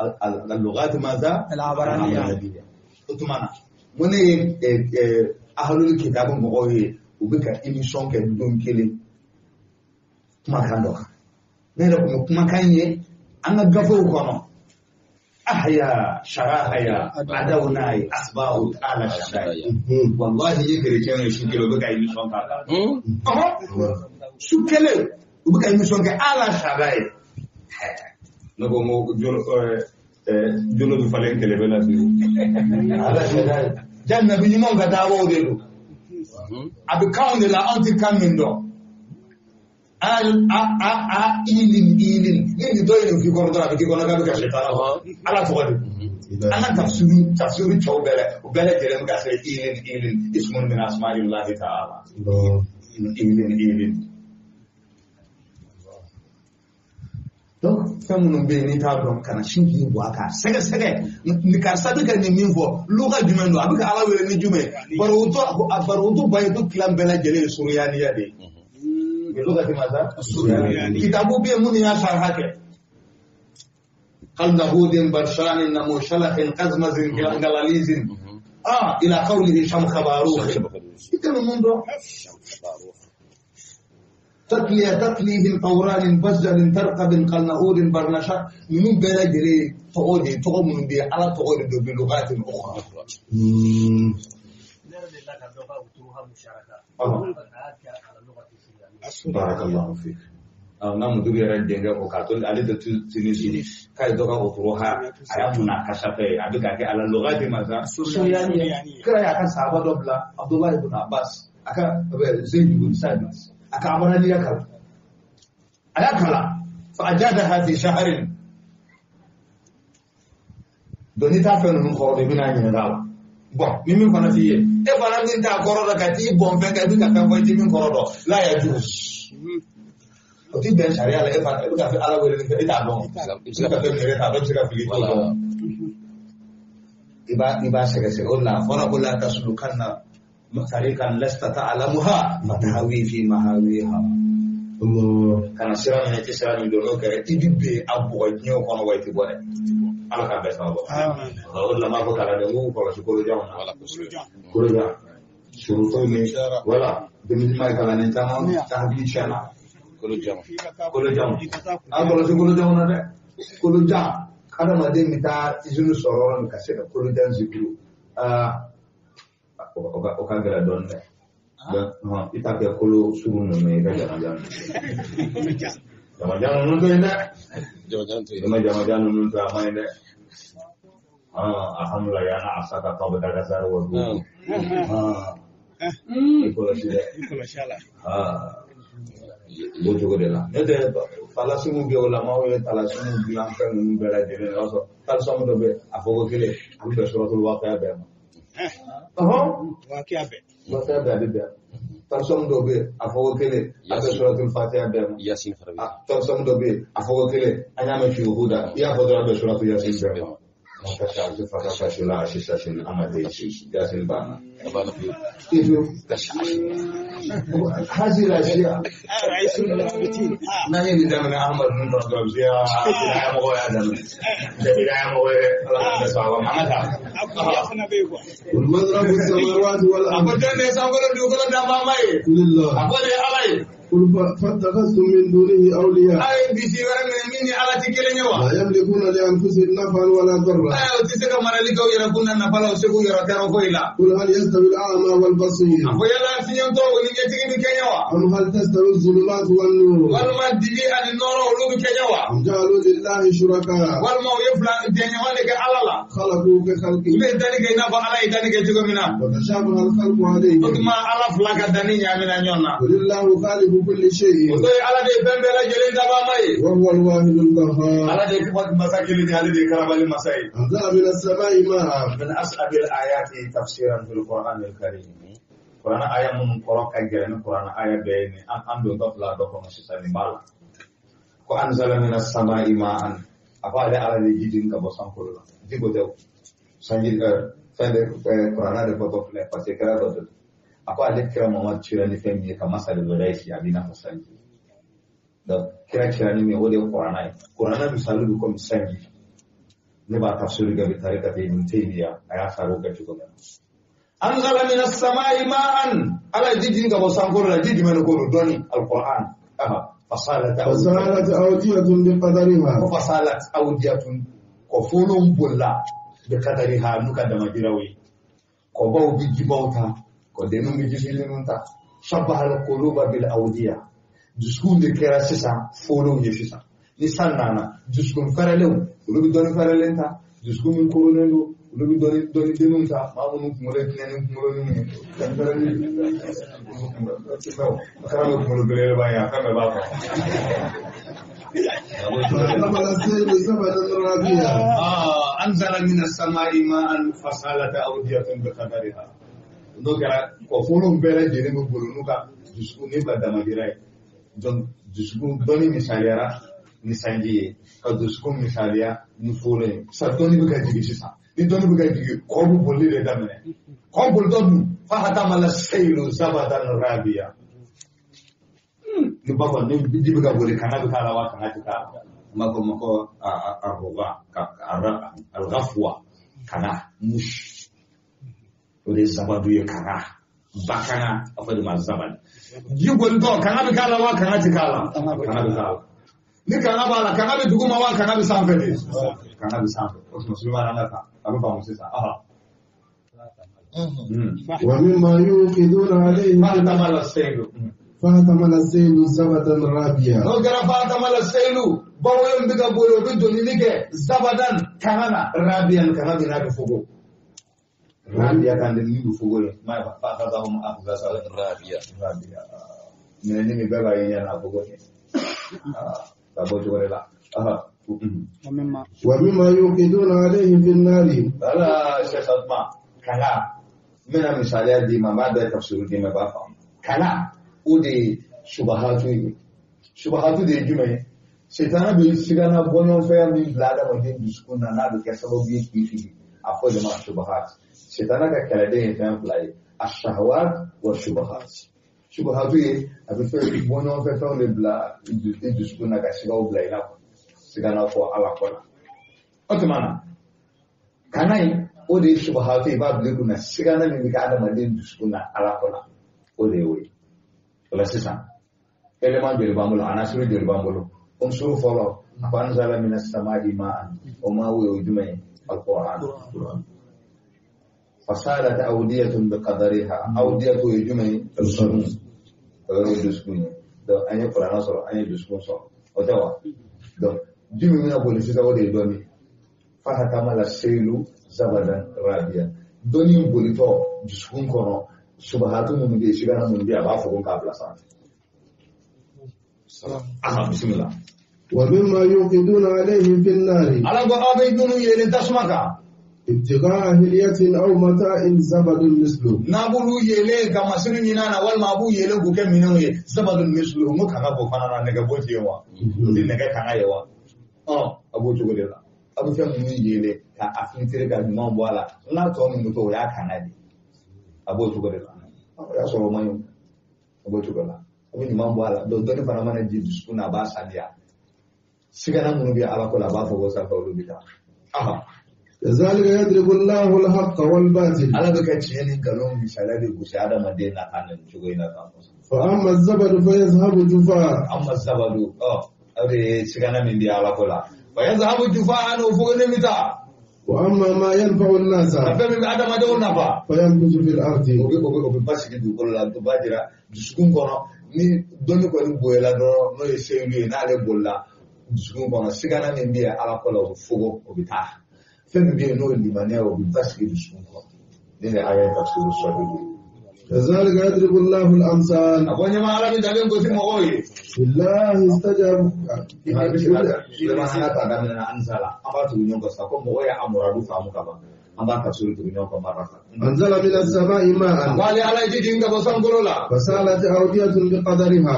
اللغات ماذا؟ العبرانية. O tuma na mun ne ye ahlul kitab mɔgɔw ye u bɛ ka émission kɛ don kelen kumakan dɔ kan. Ne yɛrɛ kun bɛ kumakan ye an ka gafew kɔnɔ. Ahya sharahaya adawnayi asbahu ala shadai. Wallahi ye chrétien ye su kelen u bɛ ka émission k'a kan. Su kelen u bɛ ka émission kɛ ala shadai. Ne ko n ko jolo bɛ falen kɛlɛ la fiyewu. Ala shadai. Jannabi ɲumanw ka daabaw de don. A bɛ kanw de la anw tɛ kan min dɔn. A a a ilin ilin ni nin dɔ ye nin f'i kɔnɔ dɔrɔn a bɛ k'i kɔnɔ k'a bɛ ka sɛtana fɔ. Ala tɔgɔ de don. An ka tafsiru cɛw bɛɛ la u bɛɛ lajɛlen bɛ ka sɛbɛn ilin ilin ismun min asma'illahi ta'ala. Ilin ilin. Donc fɛn minnu bɛ yen n'i t'a dɔn kana sin k'i bɔ a kan sɛgɛsɛgɛ ni karisa bɛ ka nin min fɔ luka jumɛn don a bɛ ka Ala wele ni jumɛn ye barawutu bayitu tilan bɛɛ lajɛlen ye suruyaniya de ye. Luka ti masa? Kitabu bɛ yen minnu y'a sharha kɛ. qalnahudin barshanin namushalakhin qazmazin galalizin ila qawlihi shamkhabarukh i tɛ ninnu dɔn. Tatliya tatlihim tawranin basjalin tarqabin qalnahudin barnasha ninnu bɛɛ lajɛlen tɔgɔ de ye, tɔgɔ minnu bɛ yen Ala tɔgɔ de don bi lugatin ukhra. Barakallahu fik. N ka muduru yɛrɛ denkɛ ko k'a to ale tɛ Tunisi k'a ye dɔ ka uturuha a y'a mun n'a kasafɛ ye a bɛ k'a kɛ ala lugati masa suriyaniya. Kira y'a ka sahaba dɔ bila Abdullahi ibn Abbas a ka Zayd ibn Sabit a ka abaraniya kalan a y'a kalan fa ajadaha fi shahrin. Donc n'i t'a fɛn ninnu kɔrɔ dɔn i bɛna ɲininka a la. Bon ni min fana f'i ye e fana min t'a kɔrɔ dɔn ka t'i bɔn fɛn kan i bɛ ka fɛn fɔ i tɛ min kɔrɔ dɔn la yajuz o ti bɛn sariya la. E fana e bɛ ka fɛn Ala wele ni fɛn e t'a dɔn i bɛ se ka fɛn min yɛrɛ t'a dɔn i bɛ se ka fili i t'o dɔn. I b'a sɛgɛsɛgɛ o de la a fɔra ko la taslukanna tariqan lasta ta'lamuha fatahawi fi mahawiha. Kana sira minɛ i tɛ sira min dɔn n'o kɛra i bɛ ben a bɔgɔ diɲɛ kɔnɔ wa i tɛ bɔ dɛ. Ala k'a bɛɛ sababu. O de la n b'a fɔ kalanden k'u kɔlɔsi kolojanw na. Kolojan surtout ni wala denmisɛnnin ye kalanden caman hakili tiɲɛna. Kolojanw an kɔlɔsi kolojanw na dɛ. Kolojan hadamaden bɛ taa izini sɔrɔ yɔrɔ min ka se ka kolojan zikiru o ka gɛlɛn dɔɔnin dɛ. I t'a kɛ kolo surun ninnu ye i ka jamajan ninnu. Jamajan ninnu to yen dɛ. I ma jamajan ninnu to a ma ɲi dɛ. Alhamdulilayi an asa ka tɔ bɛ taa ka sari wa duuru. I kɔlɔsi dɛ. O cogo de la. N'o tɛ falasimu bɛ yen o la maaw ye talasimu dilan fɛn ninnu bɛɛ lajɛlen o y'a sɔrɔ talasimu dɔ bɛ yen a fɔ ko kelen a bɛ bɛn suratul waqiya bɛɛ ma. Waqiya bɛɛ a bɛ bɛn. Talasimu dɔ bɛ yen a fɔ ko kelen a bɛ suratul fatiha bɛɛ ma. Yasin fana bɛ yen. Talasimu dɔ bɛ yen a fɔ ko kelen an y'a mɛn fiyewu da i y'a fɔ dɔrɔn a bɛ suratul yasin bɛɛ ma. Yasin banna. هذه الأشياء ما هي اللي دائما أحمد بن والمضرب السماوات والأرض لله قل فاتخذتم من دونه أولياء لا يملكون لأنفسهم نفعا ولا ضرا قل هل يستوي الأعمى والبصير أم هل تستوي الظلمات والنور أم جعلوا لله شركاء خلقوا كخلقه وتشابه الخلق عليهم قل الله خالق كل شيء وهو الواحد القهار أنزل من السماء ماء. من أصعب الآيات تفسيرا في القرآن الكريم. Qur'an aya minnu kɔrɔ ka gɛlɛn ni Qur'an aya bɛɛ ye nin an dontɔ fila dɔ kɔnɔ sisan nin b'a la. Ko anzala mina samaa'i ma'an a ko ale Ala de ji jigin ka bɔ sankolo la ji ko tɛ o sanji fɛn de Qur'an de fɔtɔ filɛ parce que kɛra dɔ de don. A ko ale kira Muhammad cira ni fɛn min ye ka masali ghaysi a b'i n'a fɔ sanji. Donc kira cira ni min ye o de ye Qur'an ye. Qur'an misali bɛ komi sanji. Ne b'a tafsiri kɛ bi tarikati Ibn Taymiya a y'a sariw kɛ cogo min na. Anzala mina samaa'i ma'an ala ye ji jigin ka bɔ sankolo la ji jumɛn de ko don dɔɔni alquran fasalat awdiyatun biqadariha ko fasalat awdiyatun ko folon bolila biqadariha n'u ka damajiraw ye kɔbaw bi jibaw ta ko denninw bi jifilininw ta shabaha alquluba bil awdiya dusukun de kɛra sisan folonw ye sisan ni san nana dusukun fɛrɛlenw olu bɛ dɔɔni fɛrɛlen ta dusukun min koronnen don olu bɛ dɔɔni denninw ta maa minnu kunkolo ye tinɛ ni kunkolo ninnu ye kɛra bɛ kunkolo belebeleba ye a fɛn bɛɛ b'a kɔnɔ. Anzala mina samaa'i ma'an fasalat awdiyatun biqadariha n'o kɛra kɔfolonw bɛɛ lajɛlen bɛ boli n'u ka dusukun n'u ka damajira ye donc dusukun dɔnni misaliyara ni sanji ye ka dusukun misaliya ni folon ye sisan dɔnni bɛ ka jigin sisan ni dɔnni bɛ ka jigin kɔ bɛ bolili de daminɛ kɔ bolitɔ dun fa hatamala seylu zabadan rabiya ni ba kɔni ni ji bɛ ka boli kanga bɛ k'a la wa kanga tɛ k'a la An b'a fɔ o ma ko arroba alghafwa kanga mush o de ye zabadu ye kanga bakanga a fɔ de ma zabad ji bolitɔ kanga bɛ k'a la wa kanga ti k'a la kanga bɛ k'a la ni kanga b'a la kanga bɛ duguma wa kanga bɛ sanfɛ de kanga bɛ sanfɛ o tuma Sulemana an ka taa a bɛ faamu sisan ومما يوقدون عليه فاحتمل السيل فاحتمل السيل زبدا رابيا n'o kɛra فاحتمل السيل bawoyo bɛ ka boli o bɛ donili kɛ zabadan kanga na rabiyan kanga min n'a bɛ fogo rabiya kan de min bɛ fogo ye ma فأخذهم أخذة رابية rabiya minɛni min bɛɛ b'a ye ɲɛ na fogo ye ka bɔ cogo de la ومما يوقدون عليه في النار wala Cheikh Fatma kanga n bɛna misaliya d'i ma n b'a bɛɛ tafsiru d'i ma i b'a faamu kanga o de ye subahatu ye subahatu de ye jumɛn ye sitana bɛ sigana bɔɲɔgɔnfɛya min bila adamaden dusukun na n'a bɛ kɛ sababu ye k'i fili a fɔ de ma subahat sitana ka kɛlɛden ye fɛn fila ye ashahawat wa subahat subahatu ye a bɛ fɛn bɔɲɔgɔnfɛ fɛnw de bila i dusukun na ka sigaw bila i la sigana fɔ ala kɔ la o tuma na kana in o de ye subahatu ye i b'a bila i kunna sigana min bɛ kɛ adamaden dusukun na ala kɔ la o de ye o ye o la sisan élément joli b'an bolo anasiru joli b'an bolo unsuru fɔlɔ ko anzala mina samai ma'an o ma wo ye jumɛn ye alquran fasalat awdiyatun biqadariha awdiyatu ye jumɛn ye dusukun o ye dusukun ye donc an ye kuranɛ sɔrɔ an ye dusukun sɔrɔ o tɛ wa donc ji min bɛna boli sisan o de ye dɔnni fahatamala seilu zabadan rabiya dɔnni in bolitɔ dusukun kɔnɔ subahatu minnu bɛ yen sigana minnu bɛ yen a b'a fɔ ko k'a bila sanfɛ aha bisimila ومما يوقدون عليه في النار ala ko aw bɛ minnu yelen tasuma kan ابتغاء هلية أو متاع زبد مثله n'a b'olu yelen ka masiri ɲini a na walima a b'u yelen k'u kɛ minɛnw ye zabadun mislu n ko kanga b'o fana na nɛgɛ b'o ti ye wa o tɛ nɛgɛ kanga ye wa a b'o cogo de la a bɛ fɛn minnu yelen ka a filitiri ka ɲuman bɔ a la n'a tɔ min bɛ to o y'a kanga de a b'o cogo de la o y'a sɔrɔ o man ɲi a b'o cogo la a bɛ ɲuman bɔ a la donc dɔnni fana mana ji dusukun na a b'a saniya sigana minnu bɛ ala ko la a b'a fɔ ko sanfɛ olu bɛ taa كذلك يضرب الله الحق والباطل ala bɛ ka tiɲɛ ni nkalon misaliya de gosi adamaden na kan nin cogo in na tan فأما الزبد فيذهب جفاء amma zabadu o de ye sigana min bɛ ala ko la fa yazhabu jufa'an o fogolen bɛ taa وأما ما ينفع الناس ka fɛn min bɛ adamadenw nafa فيمكث في الأرض o bɛ basigi dugukolo la o b'a jira dusukun kɔnɔ ni dɔnni kɔni bonyala dɔrɔn n'o ye seyidu ye n'ale bolila dusukun kɔnɔ sigana min bɛ yen ala ko la o bɛ fogo o bɛ taa fɛn min bɛ yen n'o ye limaniya ye o bɛ basigi dusukun kɔnɔ ne de aya ye tafsiru sɔrɔ كذلك يضرب الله الأمثال a ko ɲɛma ala bɛ dalen gosi mɔgɔw ye بالله استجاب Sulemana an ka ta daminɛ na ansala an b'a tugu ɲɔgɔn kɔ sa ko mɔgɔ ye a muradu faamu ka ban an b'a tafsiru tugu ɲɔgɔn kɔ mara kan أنزل من السماء ماء wale ala ye ji jigin ka bɔ sankolo la فسالت أودية بقدرها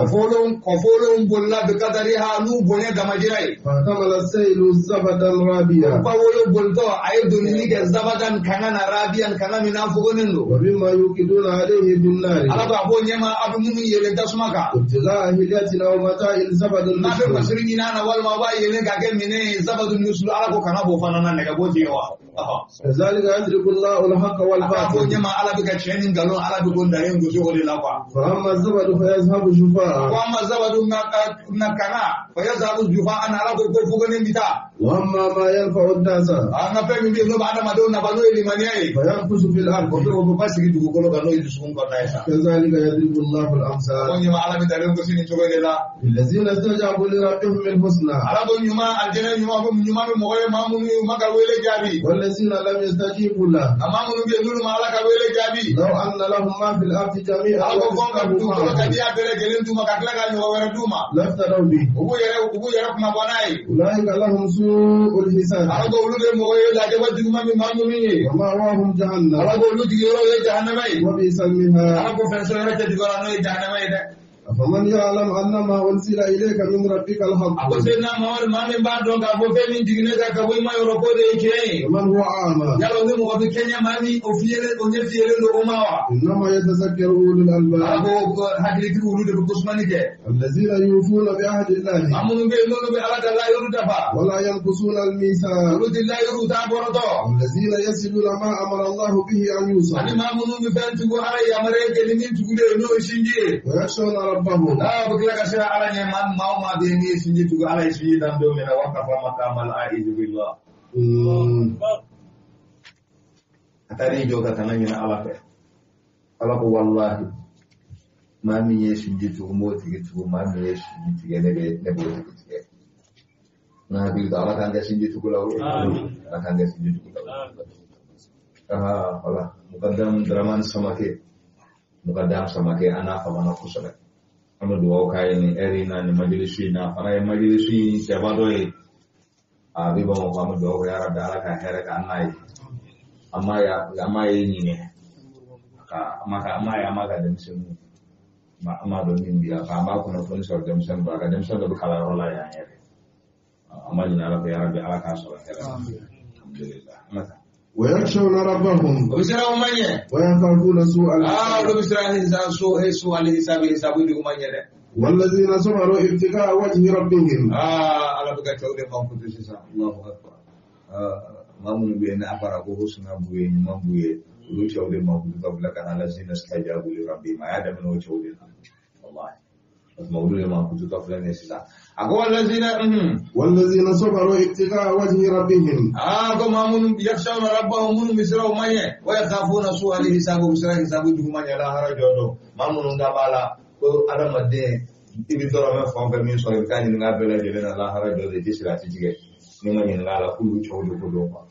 kɔfɔlenw bolila bi kadariha n'u bonya damajira ye فاحتمل السيل زبدا رابيا bawolo bolitɔ a ye donili kɛ zabadan kanga na rabiyan kanga min n'a fogonen don ومما يوقدون عليه في النار ala ko a b'o ɲɛma a bɛ minnu yelen tasuma kan ابتغاء هلية أو متاع زبد n'a bɛ مثله masiri ɲini a na walima a b'a yelen k'a kɛ minɛn ye zabadu nusulu ala ko kana b'o fana na nɛgɛ b'o tigɛ wa كذلك يضرب الله الحق a k'a b'o والباطل ɲɛma ala bɛ ka tiɲɛ ni nkalon ala bɛ ko ndalen gosi o de la quoi فأما الزبد فيذهب جفاء ko an ma zabadu na kanga fa yazabu jufa an ala ko fogonen bɛ taa وأما ما ينفع الناس an ka fɛn min bɛ yen n'o bɛ adamadenw nafa n'o ye limaniya ye فيمكث في الأرض o bɛ o bɛ basigi dugukolo kan n'o ye dusukun kɔnɔna ye sa كذلك يضرب الله ko الأمثال ɲɛma ala bɛ dalen gosi nin cogo de la للذين استجابوا لربهم الحسنى ala ko ɲuman alijɛnɛ ɲuman bɛ ɲuman bɛ mɔgɔ ye maa minnu ye u ma ka wele jaabi والذين لم يستجيبوا له nka maa minnu bɛ yen n'olu ma ala ka wele jaabi لو أن لهم ما في الأرض جميعا ala ko fɔ ka ومثله dugukolo ka معه diya bɛɛ lajɛlen d'u ma ka tila ka ɲɔgɔn wɛrɛ d'u ma لافتدوا به u b'u yɛrɛ kuma bɔ n'a ye أولئك لهم سوء الحساب ala ko olu de mɔgɔ ye lajaba juguman min maa minnu ye ومأواهم جهنم ala ko olu jigiyɔrɔ ye jahanama ye وبئس ala المهاد ko fɛn sɔrɔ yɔrɔ cɛjugu la n'o ye jahanama ye dɛ. أفمن يعلم أن ما أنزل إليك من ربك الحق A ko Seydina Muhammad maa min b'a dɔn k'a fɔ fɛn min jiginnen kan ka bɔ i ma yɔrɔ ko de ye tiɲɛ ye. ومن هو أعمى Yala o ni mɔgɔ bɛ kɛɲɛ maa min o fiyelen o ɲɛ fiyelen don o ma wa? إنما يتذكر أولو A الألباب ko hakilitigi olu de bɛ kosumani kɛ. الذين يوفون بعهد الله Maa minnu bɛ yen n'olu bɛ Ala ka layiru dafa. ولا ينقصون الميثاق Olu ti layiru t'a bɔrɔtɔ. الذين يصلون ما أمر الله به أن يوصل Ani maa minnu bɛ fɛn tugu Ala yamaruya kɛ ni min tugulen ye n'o ye sinji ye. ويخشون ربهم Aa bɛ tila ka siran Ala ɲɛ maa maa o maa bɛ yen n'i ye sinji tugu Ala ye sinji dan don min na waqafa maqamal aizu billah. A taara i jɔ ka tana ɲini Ala fɛ. Ala ko walahi maa min ye sinji tugu n b'o tigi tugu maa min ye sinji tigɛ ne bɛ ne b'o tigi tigɛ. N hakili to Ala k'an kɛ sinji tugulaw ye. Ala k'an kɛ sinji tugulaw ye. Aha wala Mukadam Dramane Samake Mukadam Samake an n'a famana kosɛbɛ. An bɛ dugawu k'a ye nin ɛri in na nin majilisi in na a fana ye majilisi in cɛba dɔ ye. A bɛ Bamakɔ an bɛ dugawu kɛ yarabi Ala ka hɛrɛ k'an n'a ye. An m'a ye an m'a ye ɲinɛ ka an m'a ye an m'a ka denmisɛnninw an m'a dɔn min bi yan an b'a kunnafoni sɔrɔ denmisɛnnin bolo a ka denmisɛnnin dɔ bɛ kalanyɔrɔ la yan yɛrɛ. An b'a ɲini Ala fɛ yarabi Ala k'a sɔrɔ hɛrɛ la. Alhamdulillah. An ka taa. ويخشون ربهم O bɛ siran o man ɲɛ. ويخافون سوء Aa الحساب olu bɛ siran hisabu su ali hisabu hisabu juguman ɲɛ dɛ. والذين صبروا ابتغاء وجه ربهم Aa Ala bɛ ka cɛw de mankutu sisan. Allahu akbar. Aa maa minnu bɛ yen n'a fɔra ko husna b'u ye ɲuman b'u ye olu cɛw de mankutu ka bila ka na lazina stajabu li rabbihim a y'a daminɛ o cɛw de la. Wallahi. O tuma olu de mankutu ka filɛ nin ye sisan. A ko walazina والذين صبروا ابتغاء وجه ربهم Aa ko maa minnu yakhshawna rabbahum minnu bɛ siran o man ɲɛ wa yakhafuna su'a al-hisab u bɛ siran hisabu juguman ɲɛ lahara jɔ don maa minnu da b'a la ko adamaden i bɛ dɔrɔmɛ fɛn o fɛn min sɔrɔ i bɛ taa ɲininka a bɛɛ lajɛlen na lahara jɔ don i tɛ sirati tigɛ n'i ma ɲininka a la k'olu cɛw de ko don quoi.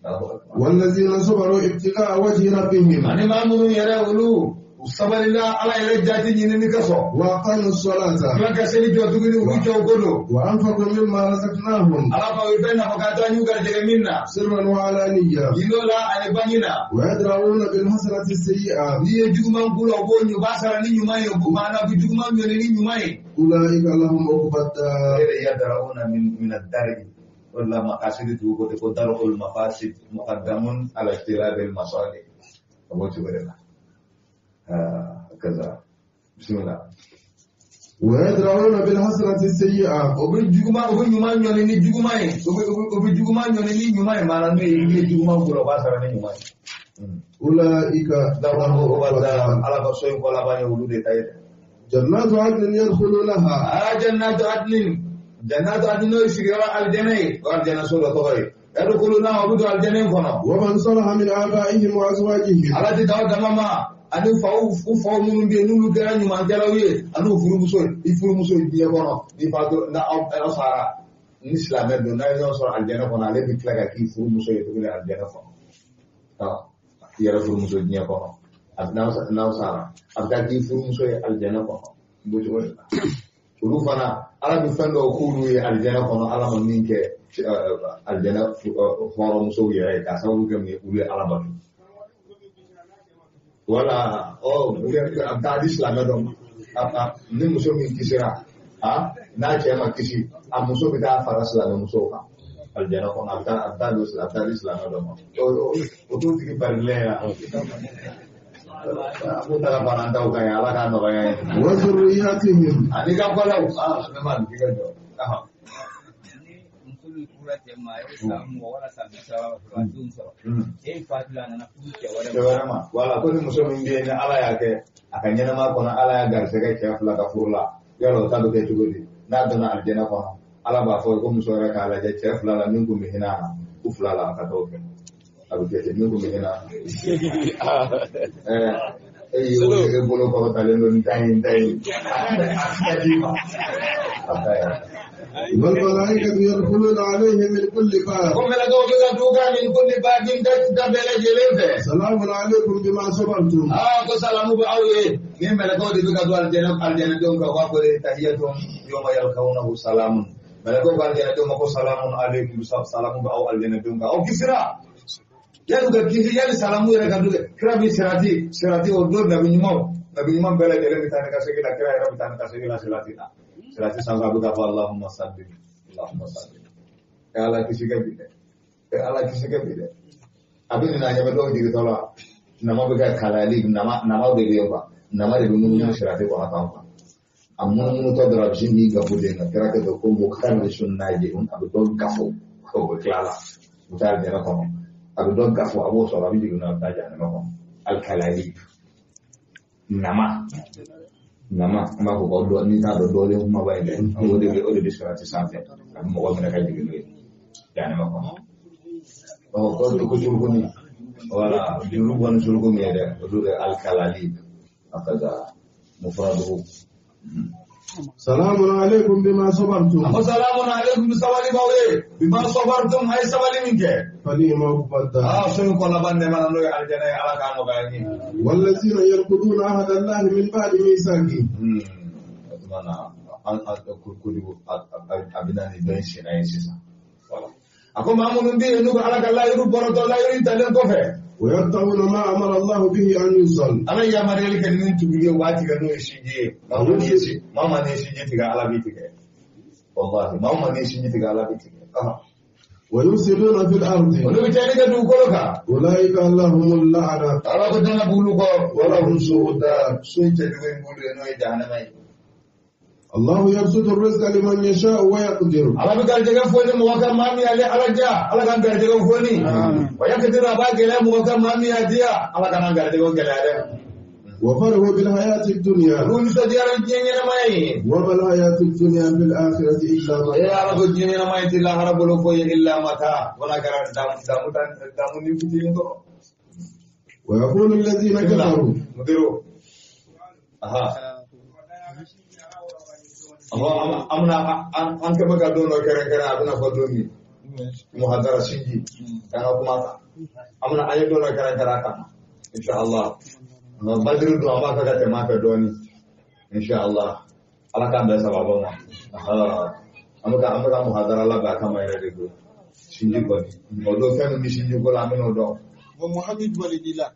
Allahu akbar. والذين صبروا ابتغاء وجه ربهم Ani maa minnu yɛrɛ olu u sabalila Ala yɛrɛ jati ɲinini kosɔn وأقاموا الصلاة tila ka seli jɔ tuguni olu cɛw ko don وأنفقوا مما رزقناهم Ala ko i bɛ nafa ka taa n'u garijɛgɛ min na سرا وعلانية gindo la ani bangi na. ويدرؤون بالحسنة السيئة N'i ye juguman k'u la u b'o ɲu u b'a sara ni ɲuman ye u maana u bɛ juguman ɲɔni ni ɲuman ye. أولئك لهم عقبى الدار يدرؤون من الدرء ولا مقاصد tugu ko ko dar'ul mafasid muqaddamun ala ijtilabil masalih. O b'o cogo de la. Kaza bismillah. ويدرؤون بالحسنة السيئة O bɛ juguman u bɛ ɲuman ɲɔni ni juguman ye u bɛ juguman ɲɔni ni ɲuman ye maana n'o ye n'i ye juguman k'u la u b'a sara ni ɲuman ye. أولئك Lahum لهم uqba عقبى dar الدار Ala ka so in kɔ laban ye olu de ta ye dɛ. جنات عدن يدخلونها Jannatu adnin jannatu adnin n'o ye sigiyɔrɔ alijana ye o alijana so dɔ tɔgɔ ye yadkhuluna u bɛ don alijana in kɔnɔ. ومن صلح من آبائهم وأزواجهم Ala tɛ dan o dama ma ani faw u faw minnu bɛ yen n'olu kɛra ɲumankɛlaw ye ani u furumuso i furumuso ye diɲɛ kɔnɔ n'i fatura n'a aw sara ni silamɛ don n'a ye ɲɔgɔn sɔrɔ alijana kɔnɔ ale bɛ tila ka k'i furumuso ye tuguni alijana kɔnɔ. I yɛrɛ furumuso diɲɛ kɔnɔ a n'aw sara a bɛ taa k'i furumuso ye alijana kɔnɔ n b'o cogo de la. Olu fana Ala bɛ fɛn dɔw k'olu ye alijana kɔnɔ Ala ma min kɛ alijana hɔrɔnmusow yɛrɛ ye k'a sababu kɛ mun ye olu ye Ala bato. Wala a bɛ taa di silamɛ dɔ ma ni muso min kisira n'a cɛ ma kisi a muso bɛ taa fara silamɛ musow kan alijana kɔnɔ a bɛ taa don a bɛ taa di silamɛ dɔ ma o t'o tigi barilen ya a b'o ta ka fara an taw kan ye Ala k'a nɔgɔya ye. وذرياتهم Ani ka kɔlaw Sulemani k'i ka jɔ. Ni muso min furula cɛ ma a ye san 20 wala san 30 sɔrɔ a denw sɔrɔ e fatula a nana furu cɛ wɛrɛ Cɛ wɛrɛ ma wala ko ni muso min bɛ yen ni Ala y'a kɛ a ka ɲɛnamaya kɔnɔ Ala y'a garisɛgɛ cɛ fila ka furu la yala o ta bɛ kɛ cogo di n'a donna alijana kɔnɔ Ala b'a fɔ ko muso yɛrɛ k'a lajɛ cɛ fila la min kun bɛ hinɛ a na u fila la a ka t'o kɛ a bɛ kɛ ten min kun bɛ hinɛ a na e ye o e bolo kɔrɔtalen don n ta ye n ta ye a ti ka d'i ma a ta ye. والملائكة يدخلون عليهم من كل Ko باب mɛlɛkɛw bɛ ka du kan min kulli babin da bɛɛ lajɛlen fɛ. سلام عليكم بما صبرتم Aa ko salamu bɛ aw ye ni mɛlɛkɛw de bɛ ka don alijana alijanadenw kan u b'a fɔ de tahiyatuhum yawma yalqawnahu salamun mɛlɛkɛw ka alijanadenw ma ko salamun aleykum salamu bɛ aw alijanadenw kan aw kisira. Yanni ka kisi yanni salamu yɛrɛ ka dun kira bi sirati sirati o don nabi ɲumanw nabi ɲuman bɛɛ lajɛlen bɛ taa ni ka segin la kira yɛrɛ bɛ taa ni ka segin la sirati la sirati sanfɛ a bɛ ka fɔ Allahumma salli Allahumma salli e Ala kisi kɛ bi dɛ e Ala kisi kɛ bi dɛ a bɛ nin na a ɲɛ bɛ dɔw jigintɔ la nama bɛ kɛ kalayali nama nama de bɛ yen quoi nama de bɛ munumunu sirati kɔnɔ tan quoi a munumunutɔ dɔrɔn a bɛ sin k'i gafo den kan kira kɛ ko mukharrisun najihun a bɛ dɔ gafo o bɛ tila la u bɛ taa alijana kɔnɔ a bɛ dɔ gafo a b'o sɔrɔ a bɛ jigin n'a bɛ taa jahanama kɔnɔ alikalali nama nama an b'a fɔ ko dɔ n'i t'a dɔn dɔɔnin kumaba ye dɛ o de bɛ sirati sanfɛ a bɛ mɔgɔ minɛ ka jigin n'o ye jahanama kɔnɔ ɔ ko surukuni wala juru bɔ ni suruku min ye dɛ olu de alikalali a kaza mufraduhu سلام عليكم بما صبرتم سلام عليكم sabali b'aw ye bima sabartum a ye sabali min kɛ فنعم عقبى الدار aa so in kɔnɔ ban nɛɛma na n'o ye alijana ye ala k'a nɔgɔya n ye والذين ينقضون عهد الله من بعد ميثاقه o tuma na an kojugu a bɛ na ni dɔ in senna ye sisan wala a ko maa minnu bɛ yen n'u bɛ ala ka layiru bɔrɔtɔ layiru in talen kɔfɛ ويقطعون ما أمر الله به أن يوصل ala ye yamaruyali kɛ ni tuguli ye u b'a tigɛ n'o ye sinji ye maa ma n'i ye sin maa ma n'i ye sinji tigɛ ala b'i tigɛ walahi maa ma n'i ye sinji tigɛ ala b'i tigɛ ويفسدون في الأرض olu bɛ tiɲɛni kɛ dugukolo kan أولئك لهم اللعنة ala ko danga b'olu kɔ ولهم سوء الدار so in cɛjugu in b'olu ye n'o ye jahanama ye الله يبسط الرزق لمن يشاء ويقدر ala bɛ garijɛgɛ foni mɔgɔ kan maa min y'ale ala diya ala k'an garijɛgɛ foni wa yakadiru a b'a gɛlɛya mɔgɔ kan maa min y'a diya ala kan'an garijɛgɛ gɛlɛya dɛ وفرحوا بالحياة الدنيا olu nisɔndiyara ni diɲɛ ɲɛnamaya ye وما الحياة الدنيا في الآخرة إلا e متاع ala ko diɲɛ ɲɛnamaya ti lahara bolo foyi ye illa mata wala kɛra damu damu damu ni fitinin dɔrɔn ويقول الذين كفروا mudiru aha Ɔhɔ, an bɛna an kɛ bɛ ka don dɔ kɛrɛnkɛrɛn a bɛna fɔ don min muhadara sinji k'an ka kuma kan an bɛna an ye don dɔ kɛrɛnkɛrɛn a kama inshallah nka badiri don an b'a fɛ ka tɛmɛ a fɛ dɔɔnin inshallah ala k'an bɛn sababa ma an bɛ ka muhadara labɛn a kama yɛrɛ de koyi sinji kɔni o don fɛn min bɛ sinji ko la an bɛn'o dɔn. Bon, Mohamed jumɛn de b'i la?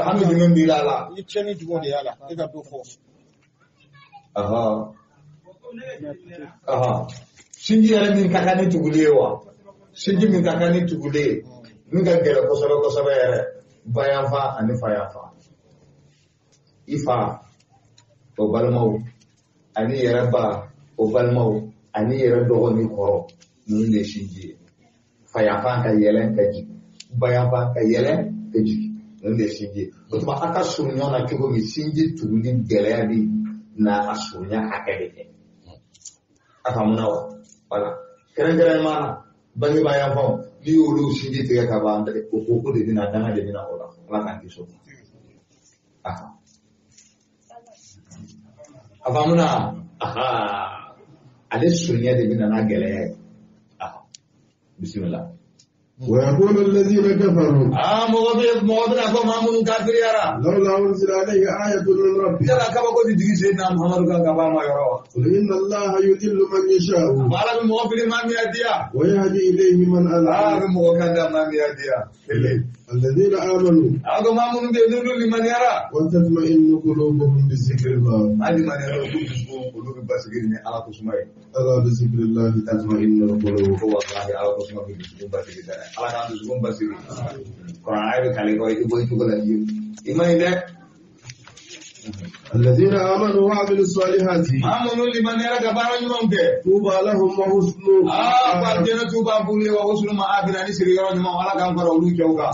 Hami jumɛn b'i la la? I tiɲɛni jumɛn de y'a la? E ka dɔ fɔ. Sinji yɛrɛ min ka kan ni tuguli ye wa? Sinji min ka kan ni tuguli ye min ka gɛlɛn kosɛbɛ kosɛbɛ yɛrɛ bayanfa ani fayanfa. I fa o balimaw ani yɛrɛ ba o balimaw ani yɛrɛ dɔgɔnin kɔrɔ ninnu de ye sinji ye. Fayanfan ka yɛlɛn ka jigin bayanfan ka yɛlɛn ka jigin ninnu de ye sinji ye. O tuma a ka surun ɲɔgɔn na cogo min sinji tuguli gɛlɛya bi na a surunya hakɛ de kɛ. A faamuna wa? Wala kɛrɛnkɛrɛnnenya na bangebaa yanfanw n'i y'olu sinji tigɛ ka ban o ko de bɛna danga de bɛna o la ala k'an kisi o ma. A faamuna ale surunya de bɛna n'a gɛlɛya ye. Bisimila. ويقول الذين كفروا mɔgɔ bɛna fɔ maa minnu kafiriyara. لولا أنزل عليه آية من ربه. Yala kabako ti jigin Seydina Muhammadu kan ka b'a ma yɔrɔ wa? قل إن الله يضل من يشاء. Ala bɛ mɔgɔ fili maa min y'a diya. ويهدي إليه من Ala أناب. bɛ mɔgɔ kan da maa min y'a diya. Kelen. الذين آمنوا. A ko maa minnu bɛ yen n'olu limaniyara. وتطمئن قلوبهم بذكر الله. Maa limaniyara olu dusukun olu bɛ basigi ni Ala ko suma ye. ألا بذكر الله تطمئن القلوب. Ko walahi Ala ko suma bɛ dusukun basigi dɛ. Ala k'an dusukun basigi. Kuranɛ bɛ kale kɔ i bɔ i cogo la i ye. I ma ɲi dɛ. الذين آمنوا وعملوا الصالحات. Maa minnu limaniyara ka baara ɲumanw kɛ. طوبى لهم وحسن. Ko alijana tuba b'olu ye wa husnu ma'abin ani sigiyɔrɔ ɲuman ala k'an fara olu cɛw kan.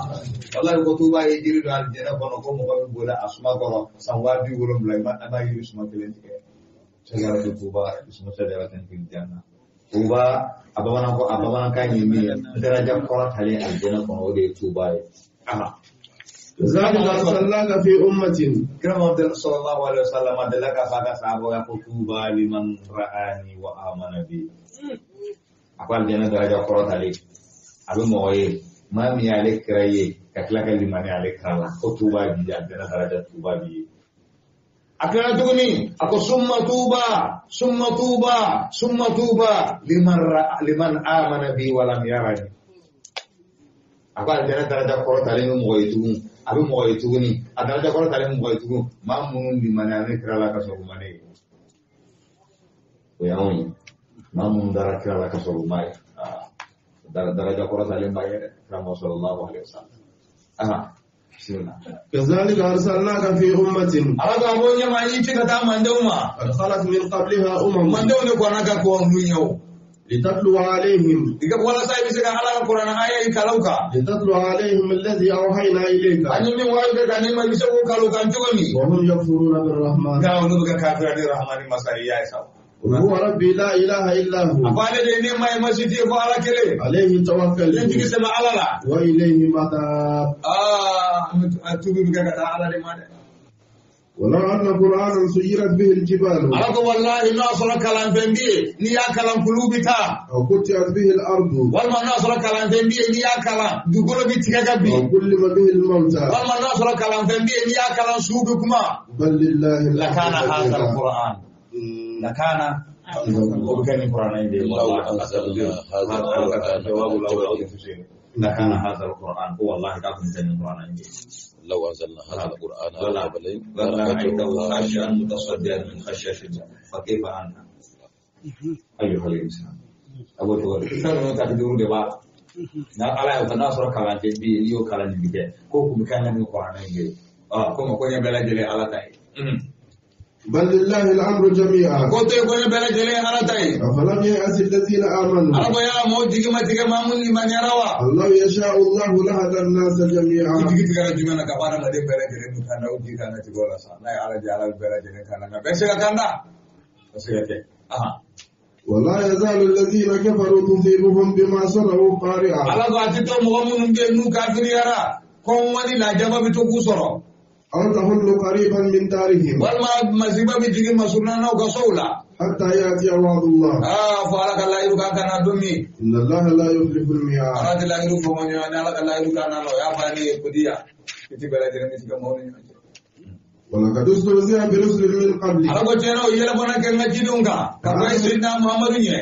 Walahi ko tuba ye jiri don alijana kɔnɔ ko mɔgɔ bɛ boli a suma kɔrɔ san 70,000 i ma yiri suma kelen tigɛ. Sajaratu tuba ismu sajaratin fil janna. Tuba a bamanankan ye min ye daraja kɔrɔ talen alijana kɔnɔ o de ye tuba ye. كذلك أرسلناك في أمة. Kira Muhammad sallallahu alaihi wasallam delila k'a fɔ a ka sahabaw ye ko tuba liman ra'ani wa amana bi. A ko alijana daraja kɔrɔ talen a bɛ mɔgɔ ye maa min y'ale kira ye ka tila ka limaniya ale kira la ko tuba b'i ye alijana daraja tuba b'i ye. A tilala tuguni a ko summa tuba summa tuba summa tuba liman amana bi wa lam yarani. A ko alijana daraja kɔrɔtalen bɛ mɔgɔ ye tugun, a bɛ mɔgɔ ye tuguni, a daraja kɔrɔtalen bɛ mɔgɔ ye tugun, maa minnu limaniya ne kira la ka sɔrɔ u ma ne ye. O y'anw ye. Maa minnu dara kira la ka sɔrɔ u ma ye. Daraja kɔrɔtalen b'a ye dɛ, kira ma sallallahu alaihi wasallam. Aha. Bismillah. كذلك أرسلناك في أمة Ala ko a ko ɲɛma i ci ka taa mandenw ma. قد خلت من قبلها أمم Mandenw de kɔnna ka kɔn ninnu ye o. لتتلو عليهم I ka walasa i bɛ se ka Ala ka kuranɛ aya in kalan u kan. لتتلو عليهم الذي أوحينا إليك An ye min wayu kɛ ka ne ma i bɛ se k'o kalan u kan cogo min. وهم يكفرون بالرحمن Nka olu bɛ ka kafira ni Rahmani masa ye i y'a ye sa. قل هو ربي لا إله إلا A هو ko ale de ye ne ma ye masi tɛ yen fo Ala kelen. عليه Ne jigi توكلت sɛmɛ Ala la. وإليه متاب Aa an tubi bɛ kɛ ka taa Ala de ma dɛ. ولو أن قرآنا سيرت به الجبال Ala ko walahi n'a sɔrɔ kalanfɛn bɛ yen n'i y'a kalan kulu bɛ taa. أو قطعت به الأرض Walima n'a sɔrɔ kalanfɛn bɛ yen n'i y'a kalan dugukolo bɛ tigɛ ka bin. أو كلم به الموتى Walima n'a sɔrɔ kalanfɛn bɛ yen n'i y'a kalan su bɛ kuma. بل لله Lakana الأمر hadha جميعا. al-Qur'an. Lakana o bɛ kɛ ni Qur'an in de ye. لو أنزلنا هذا القرآن Jawabu على la جبل lakana hadha al-Qur'an ko wallahi k'a kun tɛ ni Qur'an in de ye. لو أنزلنا هذا القرآن على جبل لرأيته لرأيته خاشعا متصدعا من خشية الله فكيف أنت أيها الإنسان أبو تقول fɛn ninnu ta duuru de b'a la n'a ala y'o kɛ n'a sɔrɔ kalansen bɛ yen n'i y'o kalan nin bi kɛ ko kun bɛ kɛ ni kuranɛ in de ye ɔ ko ma ko ɲɛ bɛɛ lajɛlen ala ta ye بل لله الأمر جميعا ko to yen ko ɲɛ bɛɛ lajɛlen ala ta ye أفلم ييأس الذين ala آمنوا ko yala mɔgɔw jigi ma tigɛ maa mun limaniyara wa أن لو يشاء الله لهدى الناس i جميعا jigi tigɛra jumɛn na ka fɔ adamaden bɛɛ lajɛlen bɛ kanda o jigi kana tigɛ o la sa n'a ye ala jɛ ala bɛ bɛɛ lajɛlen kanda nka bɛɛ tɛ se ka kanda o se ka kɛ ahan. ولا يزال الذين كفروا تصيبهم بما صنعوا قارعة Ala ko a ti to mɔgɔ minnu bɛ yen n'u kafiriyara kɔngɔ ni lajaba bɛ to k'u sɔrɔ أو تحل قريبا من دارهم walima masiba bɛ jigin masurunnaw ka sow la حتى يأتي وعد الله aa fo ala ka layiru kan ka na don min إن الله لا يخلف الميعاد ala tɛ layiru fɔ ma ɲɔgɔn ni ala ka layiru kan na o y'a bannen ye kodiya i ti bɛɛ lajɛlen bɛ tigɛ maaw ni ɲɔgɔn cɛ ولقد استهزئ برسل من قبلك ala ko tiɲɛna o yɛlɛmana kɛ n ka cidenw kan ka bɔ Seydina Muhamadu ɲɛ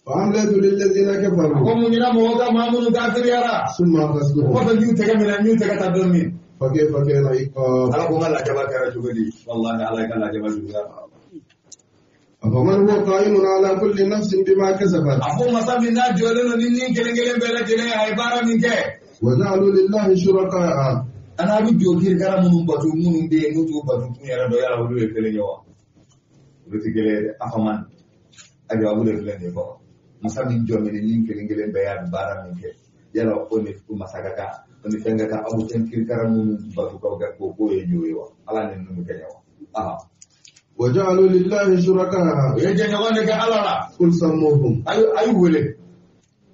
فأمليت للذين a ko كفروا mun ɲɛna mɔgɔw ka maa minnu kafiriyara ثم o أخذتهم kɔfɛ n y'u tɛgɛ minɛ n y'u tɛgɛ ta don min فكيف كان عقاب ala ko n ka lajaba kɛra cogo di walahi ala ka lajaba juguya أفمن هو قائم على كل نفس بما كسبت a ko masa min n'a jɔlen don ni ni kelen kelen bɛɛ lajɛlen ye a ye baara min kɛ وجعلوا لله شركاء an n'a bɛ jɔ kirikara minnu bato minnu bɛ yen n'u t'u bato kun yɛrɛ dɔn yala olu ye kelen ye wa olu tɛ kelen ye dɛ afaman a jawabu de filɛ nin ye kɔrɔ masa min jɔ min ni kelen kelen bɛɛ y'a baara min kɛ yala o ni masa ka kan o ni fɛn ka kan aw bɛ fɛn kirikara minnu bato k'aw kɛ k'o k'o ye jo ye wa ala ni ninnu bɛ kɛ ɲɛ wa aha وجعلوا لله o شركاء ye jɛɲɔgɔn de kɛ ala la قل سموهم a y'u wele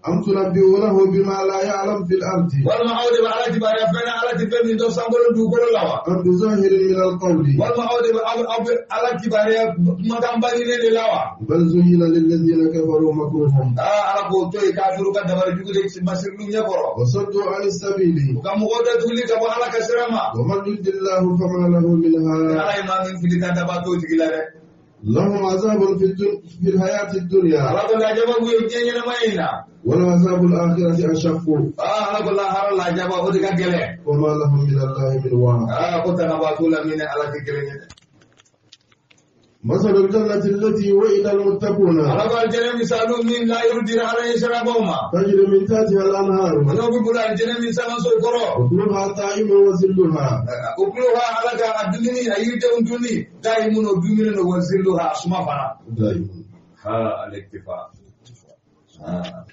أم تنبئونه بما لا يعلم في الأرض walima aw de bɛ ala kibaruya fɛn na ala tɛ fɛn min dɔn sankolo dugukolo la wa أم بظاهر من القول walima aw de bɛ aw bɛ ala kibaruya kumakan bangenen de la wa بل زين للذين كفروا مكرهم aa ala k'o to yen kafiru ka dabali jugu de masirilu ɲɛ kɔrɔ وصدوا عن السبيل u ka mɔgɔw datuguli ka bɔ ala ka sira ma ومن يضلل الله فما له من هاد ala ye maa min fili ka daba t'o tigi la dɛ لهم عذاب في الحياة الدنيا ala ko lajaba b'u ye diɲɛ ɲɛnamaya in na ولعذاب الآخرة أشق aa ala ko lahara lajaba o de ka gɛlɛn وما لهم من الله من واق aa ko tanaba t'u la min ni ala tɛ kelen ye dɛ مثل الجنة التي وعد المتقون ala ko alijɛnɛ misalu min layiru dira ala ye sirabaw ma تجري من تحتها الأنهار n'o bɛ bolo alijɛnɛ min sangaso kɔrɔ أكلها دائم وظلها ukuluha ala ka a dumuni a yiridenw dunni daimun o dumuni no wa zilluha a suma fana دائم ha al-iktifa ha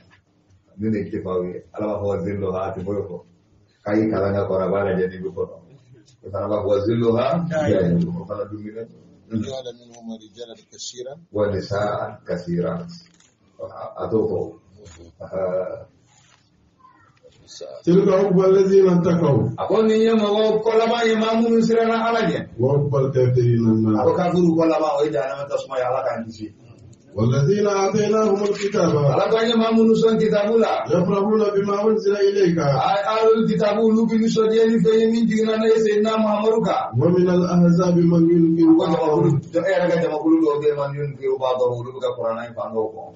ni ne iktifa ye ala b'a fɔ wa zilluha a tɛ foyi fɔ k'a y'i kalan ka kɔrɔ a b'a lajɛ n'i bɛ kɔrɔ o fana b'a fɔ wa zilluha daimun o fana dumuni جعل منهم رجالا كثيرا wa nisaa kasira a t'o fɔ تلك عقبى الذين اتقوا a ko nin ye mɔgɔ kɔlama ye maa minnu siranna ala ɲɛ وعقبى الكافرين a ko النار kafiru kɔlama o ye jahanama tasuma ye ala k'an kisi والذين آتيناهم الكتاب ala ko an ye maa minnu sɔn kitabu la يفرحون بما أنزل إليك alul kitabu olu bi nisɔndiya ni fɛn ye min jiginna ne ye Seydina Muhammadu kan ومن الأحزاب من ينكر ko jamakulu بعضه e yɛrɛ ka jamakulu dɔw bɛ yen man yunkiru ba'dahu olu bɛ ka kuranɛ in fan dɔw kɔn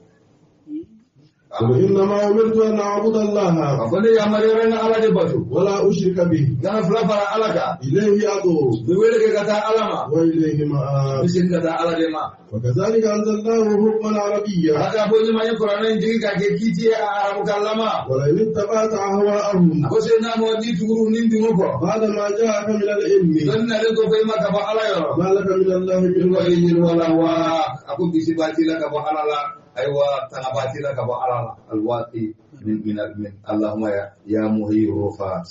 قل إنما أمرت أن أعبد الله A ko ne yamaruyara n ka Ala de bato. ولا أشرك به N kana fila fara Ala kan. إليه أدعو N bɛ wele kɛ ka taa Ala ma. وإليه N bɛ مآب segin ka taa Ala de ma. وكذلك أنزلناه حكما عربيا Ala k'a fɔ ne ma n ye kuranɛ in jigin k'a kɛ kiiti ye a arabukanlama. ولئن اتبعت أهواءهم A ko Seydina Muhamadu n'i tugura ni dungɔ kɔ. بعد ما جاءك من العلم Dɔnni nalen kɔfɛ i ma ka bɔ Ala yɔrɔ. ما لك من الله من ولي Wali wala wa a ko bisi b'a t'i la ka bɔ Ala la ayiwa tanga b'a t'i la ka bɔ Ala la alwaati min min min Allahumma ya ya muhyi rufat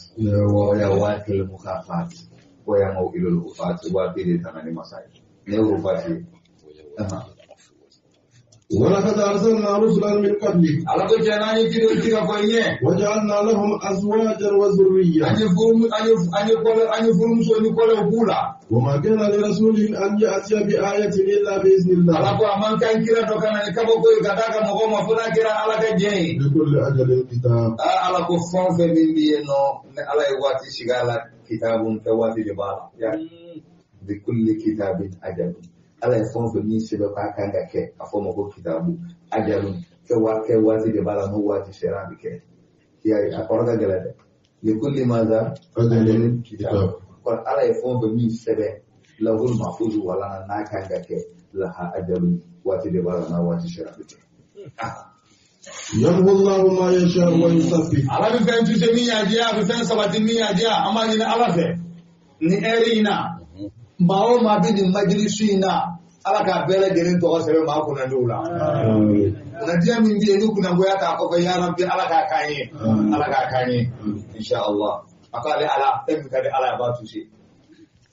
wa ya wakil mukhafat wa ya mawilul ufat waati de tanga ni masa ye ne ye rufat ye. ولقد أرسلنا رسلا من قبلك Ala ko tiɲɛ na an ye cidenw ci ka fɔ i ɲɛ. وجعلنا لهم أزواجا وذرية An ye furu an ye an ye kɔlɛ an ye furumuso ni kɔlɛw b'u la. وما كان لرسول أن يأتي بآية إلا بإذن Ala الله ko a man kan kira dɔ ka na ni kabako ye ka d'a ka mɔgɔw ma fo n'a kɛra Ala ka diɲɛ ye. لكل أجل كتاب Aa Ala ko fɛn o fɛn min bɛ yen nɔ ni Ala ye waati sigi a la kitabun kɛ waati de b'a la. Ya bi kulli kitabin ajalun. Ala ye fɛn o fɛn min sɛbɛn k'a kan ka kɛ a fɔ o ma ko kitabu ajalun kɛ kɛ waati de b'a la n'o waati sera a bɛ kɛ. I y'a ye a kɔrɔ ka gɛlɛn dɛ. Li kulli maza أجل كتاب kɔrɔ Ala ye fɛn o fɛn min sɛbɛn lahul mahfuz wala n'a kan ka kɛ laha ajalun waati de b'a la n'a waati sera a bɛ kɛ. يمحو الله ما يشاء ويثبت Ala bɛ fɛn tuse min y'a diya a bɛ fɛn sabati min y'a diya an b'a ɲini Ala fɛ nin ɛri in na maa o maa bɛ nin majilisu in na Ala k'a bɛɛ lajɛlen tɔgɔ sɛbɛn maa kunnadiw la kunnadiya min bɛ yen ni kunnangoya t'a kɔfɛ ya Rabbi Ala k'a k'an ye Ala k'a k'an ye insha Allah a ko ale Ala fɛn min ka di Ala ye a b'a tuse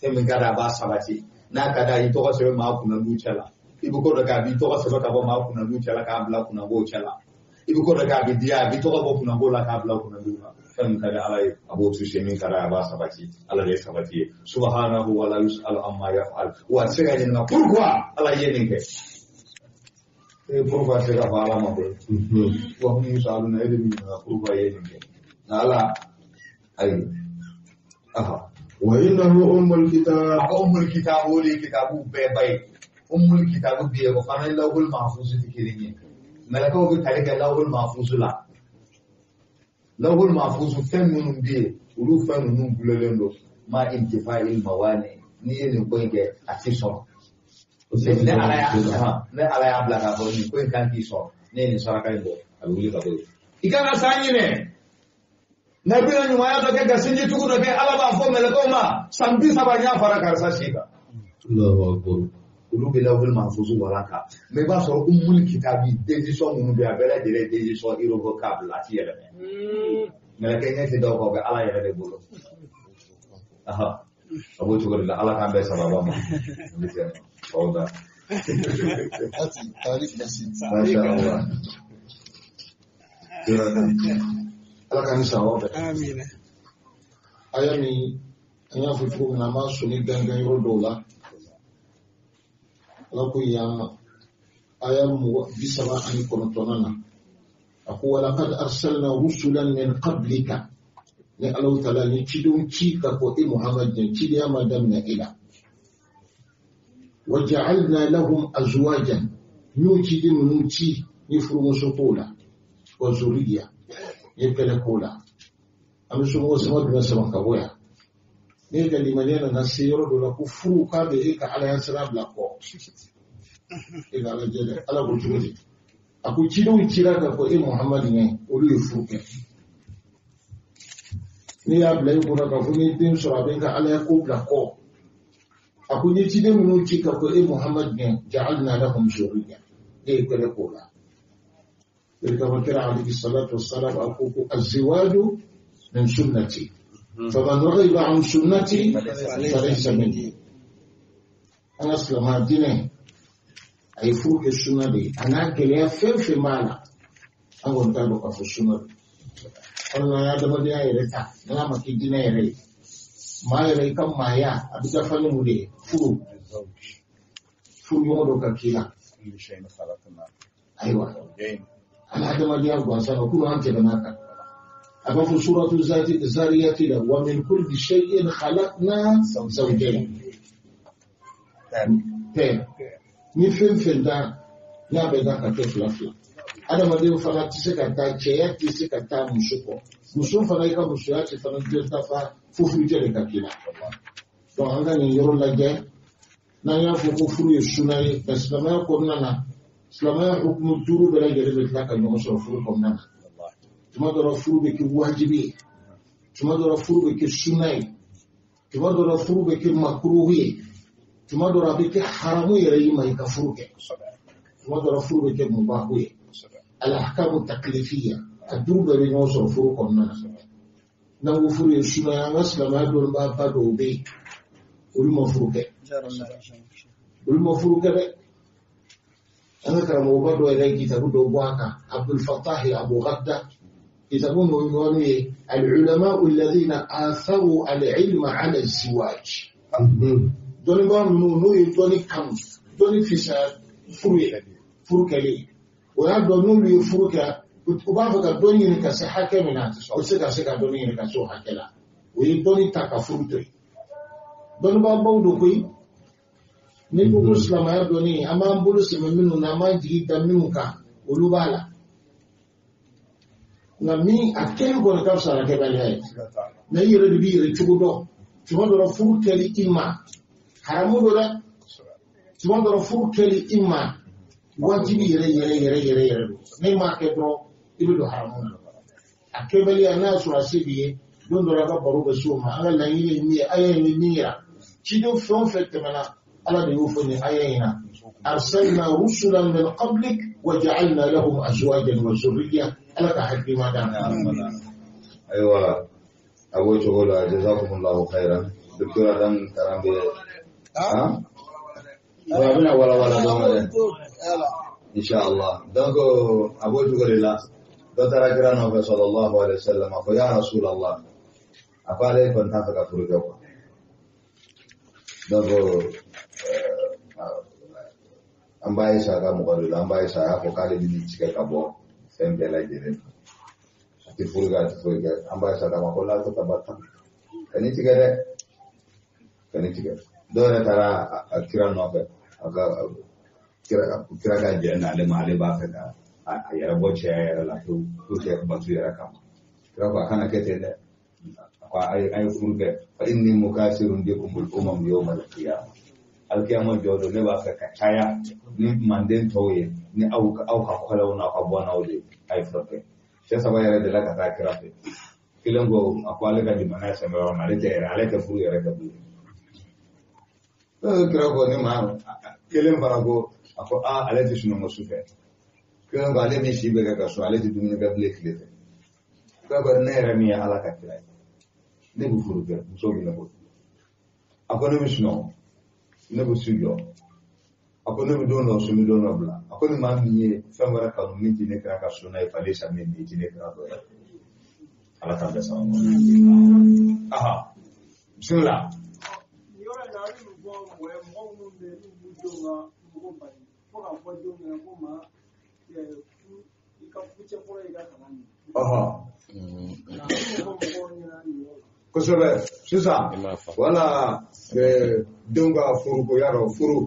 fɛn min ka di a b'a sabati n'a ka di a y'i tɔgɔ sɛbɛn maa kunnadiw cɛ la i bɛ ko dɔ kɛ a b'i tɔgɔ sɛbɛn ka bɔ maa kunnadiw cɛ la k'a bila kunnangow cɛ la i bɛ ko dɔ kɛ a bɛ diya a b'i tɔgɔ bɔ kunnango la k'a bila kunnadiw la fɛn min ka di Ala ye a b'o tuse min ka di a ye a b'a sabati Ala de ye sabati ye subhanahu wa la yus'alu amma yaf'al wa a tɛ se ka ɲininka pourquoi Ala ye nin kɛ ee pourquoi tɛ se ka fɔ Ala ma koyi wa hum yus'aluna e de bɛ ɲininka pourquoi i ye nin kɛ nka Ala ayi aha وإنه أم الكتاب a ko umul kitabu o de ye kitabu bɛɛ ba ye umul kitabu bɛ yen o fana ye lawhul mahfuz tɛ kelen ye mɛlɛkɛw bɛ tali kɛ lawhul mahfuz la lawhul mahfuz fɛn minnu bɛ yen olu fɛn ninnu gulonlen don ma intifa'il mawani n'i ye nin ko in kɛ a t'i sɔrɔ ne Ala y'a ne Ala y'a bila k'a fɔ nin ko in kan k'i sɔrɔ ne ye nin saraka in bɔ a bɛ wuli ka bɔ yen i kan ka san ɲinɛ n'a bɛna ɲumanya dɔ kɛ ka sinji tugu dɔ kɛ Ala b'a fɔ mɛlɛkɛw ma san 30 n y'a fara karisa si kan الله أكبر olu bɛ lawhul mahfuz walan kan mɛ i b'a sɔrɔ umul kitabi décision minnu bɛ yen a bɛɛ lajɛlen ye décision irrévocable a ti yɛlɛmɛ mɛlɛkɛ ɲɛ tɛ dɔw kan o bɛ Ala yɛrɛ de bolo aha a b'o cogo de la Ala k'an bɛɛ sababa ma fawda هاتي تاريخ بسيط masha Allah Ala k'an ni sababa bɛn. Amina. Aya min an y'a fɔ cogo min na an b'a sɔnni dangan yɔrɔ dɔw la Ala ko yan aya 39nan na a ko walaqad arsalna rusulan min qablika ni Alahu taala ni cidenw ci ka fɔ e Muhamad ɲɛ cidenya ma daminɛ e la wa ja'alna lahum azwajan n y'o ciden ninnu ci ni furumuso t'o la wa zuriya n ye kɛlɛ k'o la an bɛ somɔgɔw sama jumɛn sama ka bɔ yan ne ka limaniya nana se yɔrɔ dɔ la ko furu k'a bɛ e ka Ala ya sira bila kɔ e ka Ala jɛ dɛ Ala ko cogo di a ko cidenw cira ka fɔ e Muhamadu ɲɛ olu ye furu kɛ ne y'a bila i kunna k'a fɔ n'i den sɔrɔ a bɛ n ka Ala ya ko bila kɔ a ko n ye ciden minnu ci ka fɔ e Muhamadu ɲɛ ja'alna lahum zurriya ne ye kɛlɛ k'o la kama kira alayhi salatu wassalam a ko ko azziwaju min sunnati faman raghiba an sunnati falaysa minni an ka silamɛya diinɛ a ye furu kɛ sunna de ye a n'a gɛlɛya fɛn fɛn b'a la an kɔni t'a dɔn k'a fɔ sunna don hali n'an ye adamadenya yɛrɛ ta n'a ma kɛ diinɛ yɛrɛ ye maa yɛrɛ i ka maaya a bɛ dafa ni mun de ye furu furu ɲɔgɔn dɔ ka k'i la ayiwa an adamadenya gansan na kunun an tɛmɛn'a kan a b'a fɔ suratu zariyati la wa min kulli shay'in khalaqna zawjayn tɛ ni fɛn fɛn da n'a bɛ da ka kɛ fila fila Adamaden fana tɛ se ka taa, cɛya tɛ se ka taa muso kɔ, muso fana i ka musoya tɛ fana jɔ dafa fo furujɛ de ka k'i la. Donc an ka nin yɔrɔ lajɛ. N'an y'a fɔ ko furu ye suna ye, nka silamɛya kɔnɔna na, silamɛya hukumu 5 bɛɛ lajɛlen bɛ tila ka ɲɔgɔn sɔrɔ furu kɔnɔna na. Tuma dɔ la furu bɛ kɛ wajibi ye, tuma dɔ la furu bɛ kɛ suna ye, tuma dɔ la furu bɛ kɛ makuruhu ye, tuma dɔ la a bɛ kɛ haramu yɛrɛ y'i ma i ka furu kɛ, tuma dɔ la furu bɛ kɛ mubahu ye. Al-ahkamu taklifiya, a 5 bɛɛ bɛ ɲɔgɔn sɔrɔ furu kɔnɔna na. N'an ko furu ye suna ye, an ka silamɛya dɔnnibaaba dɔw bɛ yen, olu ma furu kɛ, olu ma furu kɛ dɛ. An ka karamɔgɔba dɔ yɛrɛ ye kitabu dɔ bɔ a kan, Abdul Fattah Abu Ghadda, kitabu ninnu ye al-ulama alladhina atharu al-ilma ala az-ziwaj. Dɔnnibaa ninnu n'o ye dɔnni kanu, dɔnni fisaya furu ye, furu kɛlen o y'a dɔn n'olu ye furu kɛ, u b'a fɛ ka dɔnni ɲini ka se hakɛ min na, o tɛ se ka dɔnni ɲini ka se o hakɛ la. O ye dɔnni ta ka furu to yen. Dɔnnibaabaw don koyi. N'i ko ko silamɛya dɔnni, an b'an bolo sɛmɛ minnu na, an b'an jigi da minnu kan, olu b'a la. Nka min a kɛli kɔni ka fisa a kɛbaliya ye. Mɛ i yɛrɛ de b'i yɛrɛ cogo dɔn. Tuma dɔ la furu kɛli i ma haramu don dɛ. Tuma dɔ la furu kɛli i ma wajibi yɛrɛ yɛrɛ yɛrɛ yɛrɛ yɛrɛ don. N'i m'a kɛ dɔrɔn i bɛ don haramu na. A kɛbaliya n'a y'a sɔrɔ a se b'i ye, don dɔ la a ka baro bɛ s'o ma. An ka laɲini ye min ye, aya in bɛ min yira, ciden fɛn o fɛn tɛmɛna, Ala de y'o fɔ nin aya in na. Arsalna rusulan min qablik wa ja'alna lahum azwajan wa zurriya. Ala ka hakili ma d'an ma. Ayiwa, a b'o cogo la. Jazakumullahu khairan. Docteur Adam kalan bɛ han, a bɛna walawala dɔɔnin dɛ, inshallah. Donc a b'o cogo de la. Dɔ taara kira nɔfɛ sallallahu alaihi wasallam, a ko ya rasulallah, a ko ale kɔni t'a fɛ ka furu kɛ quoi. Donc an b'a ye sa ka mɔgɔ de la, an b'a ye sa, a y'a fɔ k'ale bɛ nin tigɛ ka bɔ fɛn bɛɛ lajɛlen na, a tɛ furu kɛ, a tɛ foyi kɛ. An b'a ye sa k'a ma ko la ta ba ta ka nin tigɛ dɛ, ka nin tigɛ. Dɔw yɛrɛ taara a kira nɔfɛ, a ka kira ka jɛn n'ale ma, ale b'a fɛ ka a yɛrɛ bɔ cɛya yɛrɛ la pewu pour que bato yɛrɛ kama. Kira ko a kana kɛ ten dɛ, a ko a ye furu kɛ, fa inni mukasirun bikumul umam yawmal qiyamah. Alkiyama jɔ don, ne b'a fɛ ka caya ni manden tɔw ye, ni aw ka kɔlɛw n'aw ka bɔnnaw de, a ye furu kɛ. Cɛ 3 yɛrɛ delila ka taa kira fɛ. Kelen ko a ko ale ka limaniya sɛmɛ yɔrɔ min, ale tɛ yɛrɛ, ale tɛ furu yɛrɛ kɛ bilen. Kira ko ne ma, kelen fana ko a ko aa ale tɛ sunɔgɔ su fɛ. Kelen ko ale bɛ si bɛɛ kɛ ka so, ale tɛ dumuni kɛ bilen tile fɛ. Kira ko ne yɛrɛ min ye Ala ka kira ye, ne bɛ furu kɛ, muso bɛ ne bolo. A ko ne bɛ sunɔgɔ, ne bɛ su jɔ. A ko ne bɛ don dɔ sun, bɛ don dɔ bila. A ko ni maa min ye fɛn wɛrɛ kanu min tɛ ne kira ka sunna ye, falen sa min tɛ ne kira dɔ ye. Ala k'an bɛɛ sababu ma. Aha, bisimila. Yɔrɔ in na, a bɛ nin fɔ mɔgɔ ye, mɔgɔ minnu bɛ yen n'u b'u denw ka furuko bali, fo k'a fɔ denw ɲɛna ko maa i ka furucɛ kɔrɔ y'i ka kalan ye. Kosɛbɛ. Sisan wala denw ka furuko, y'a dɔn furu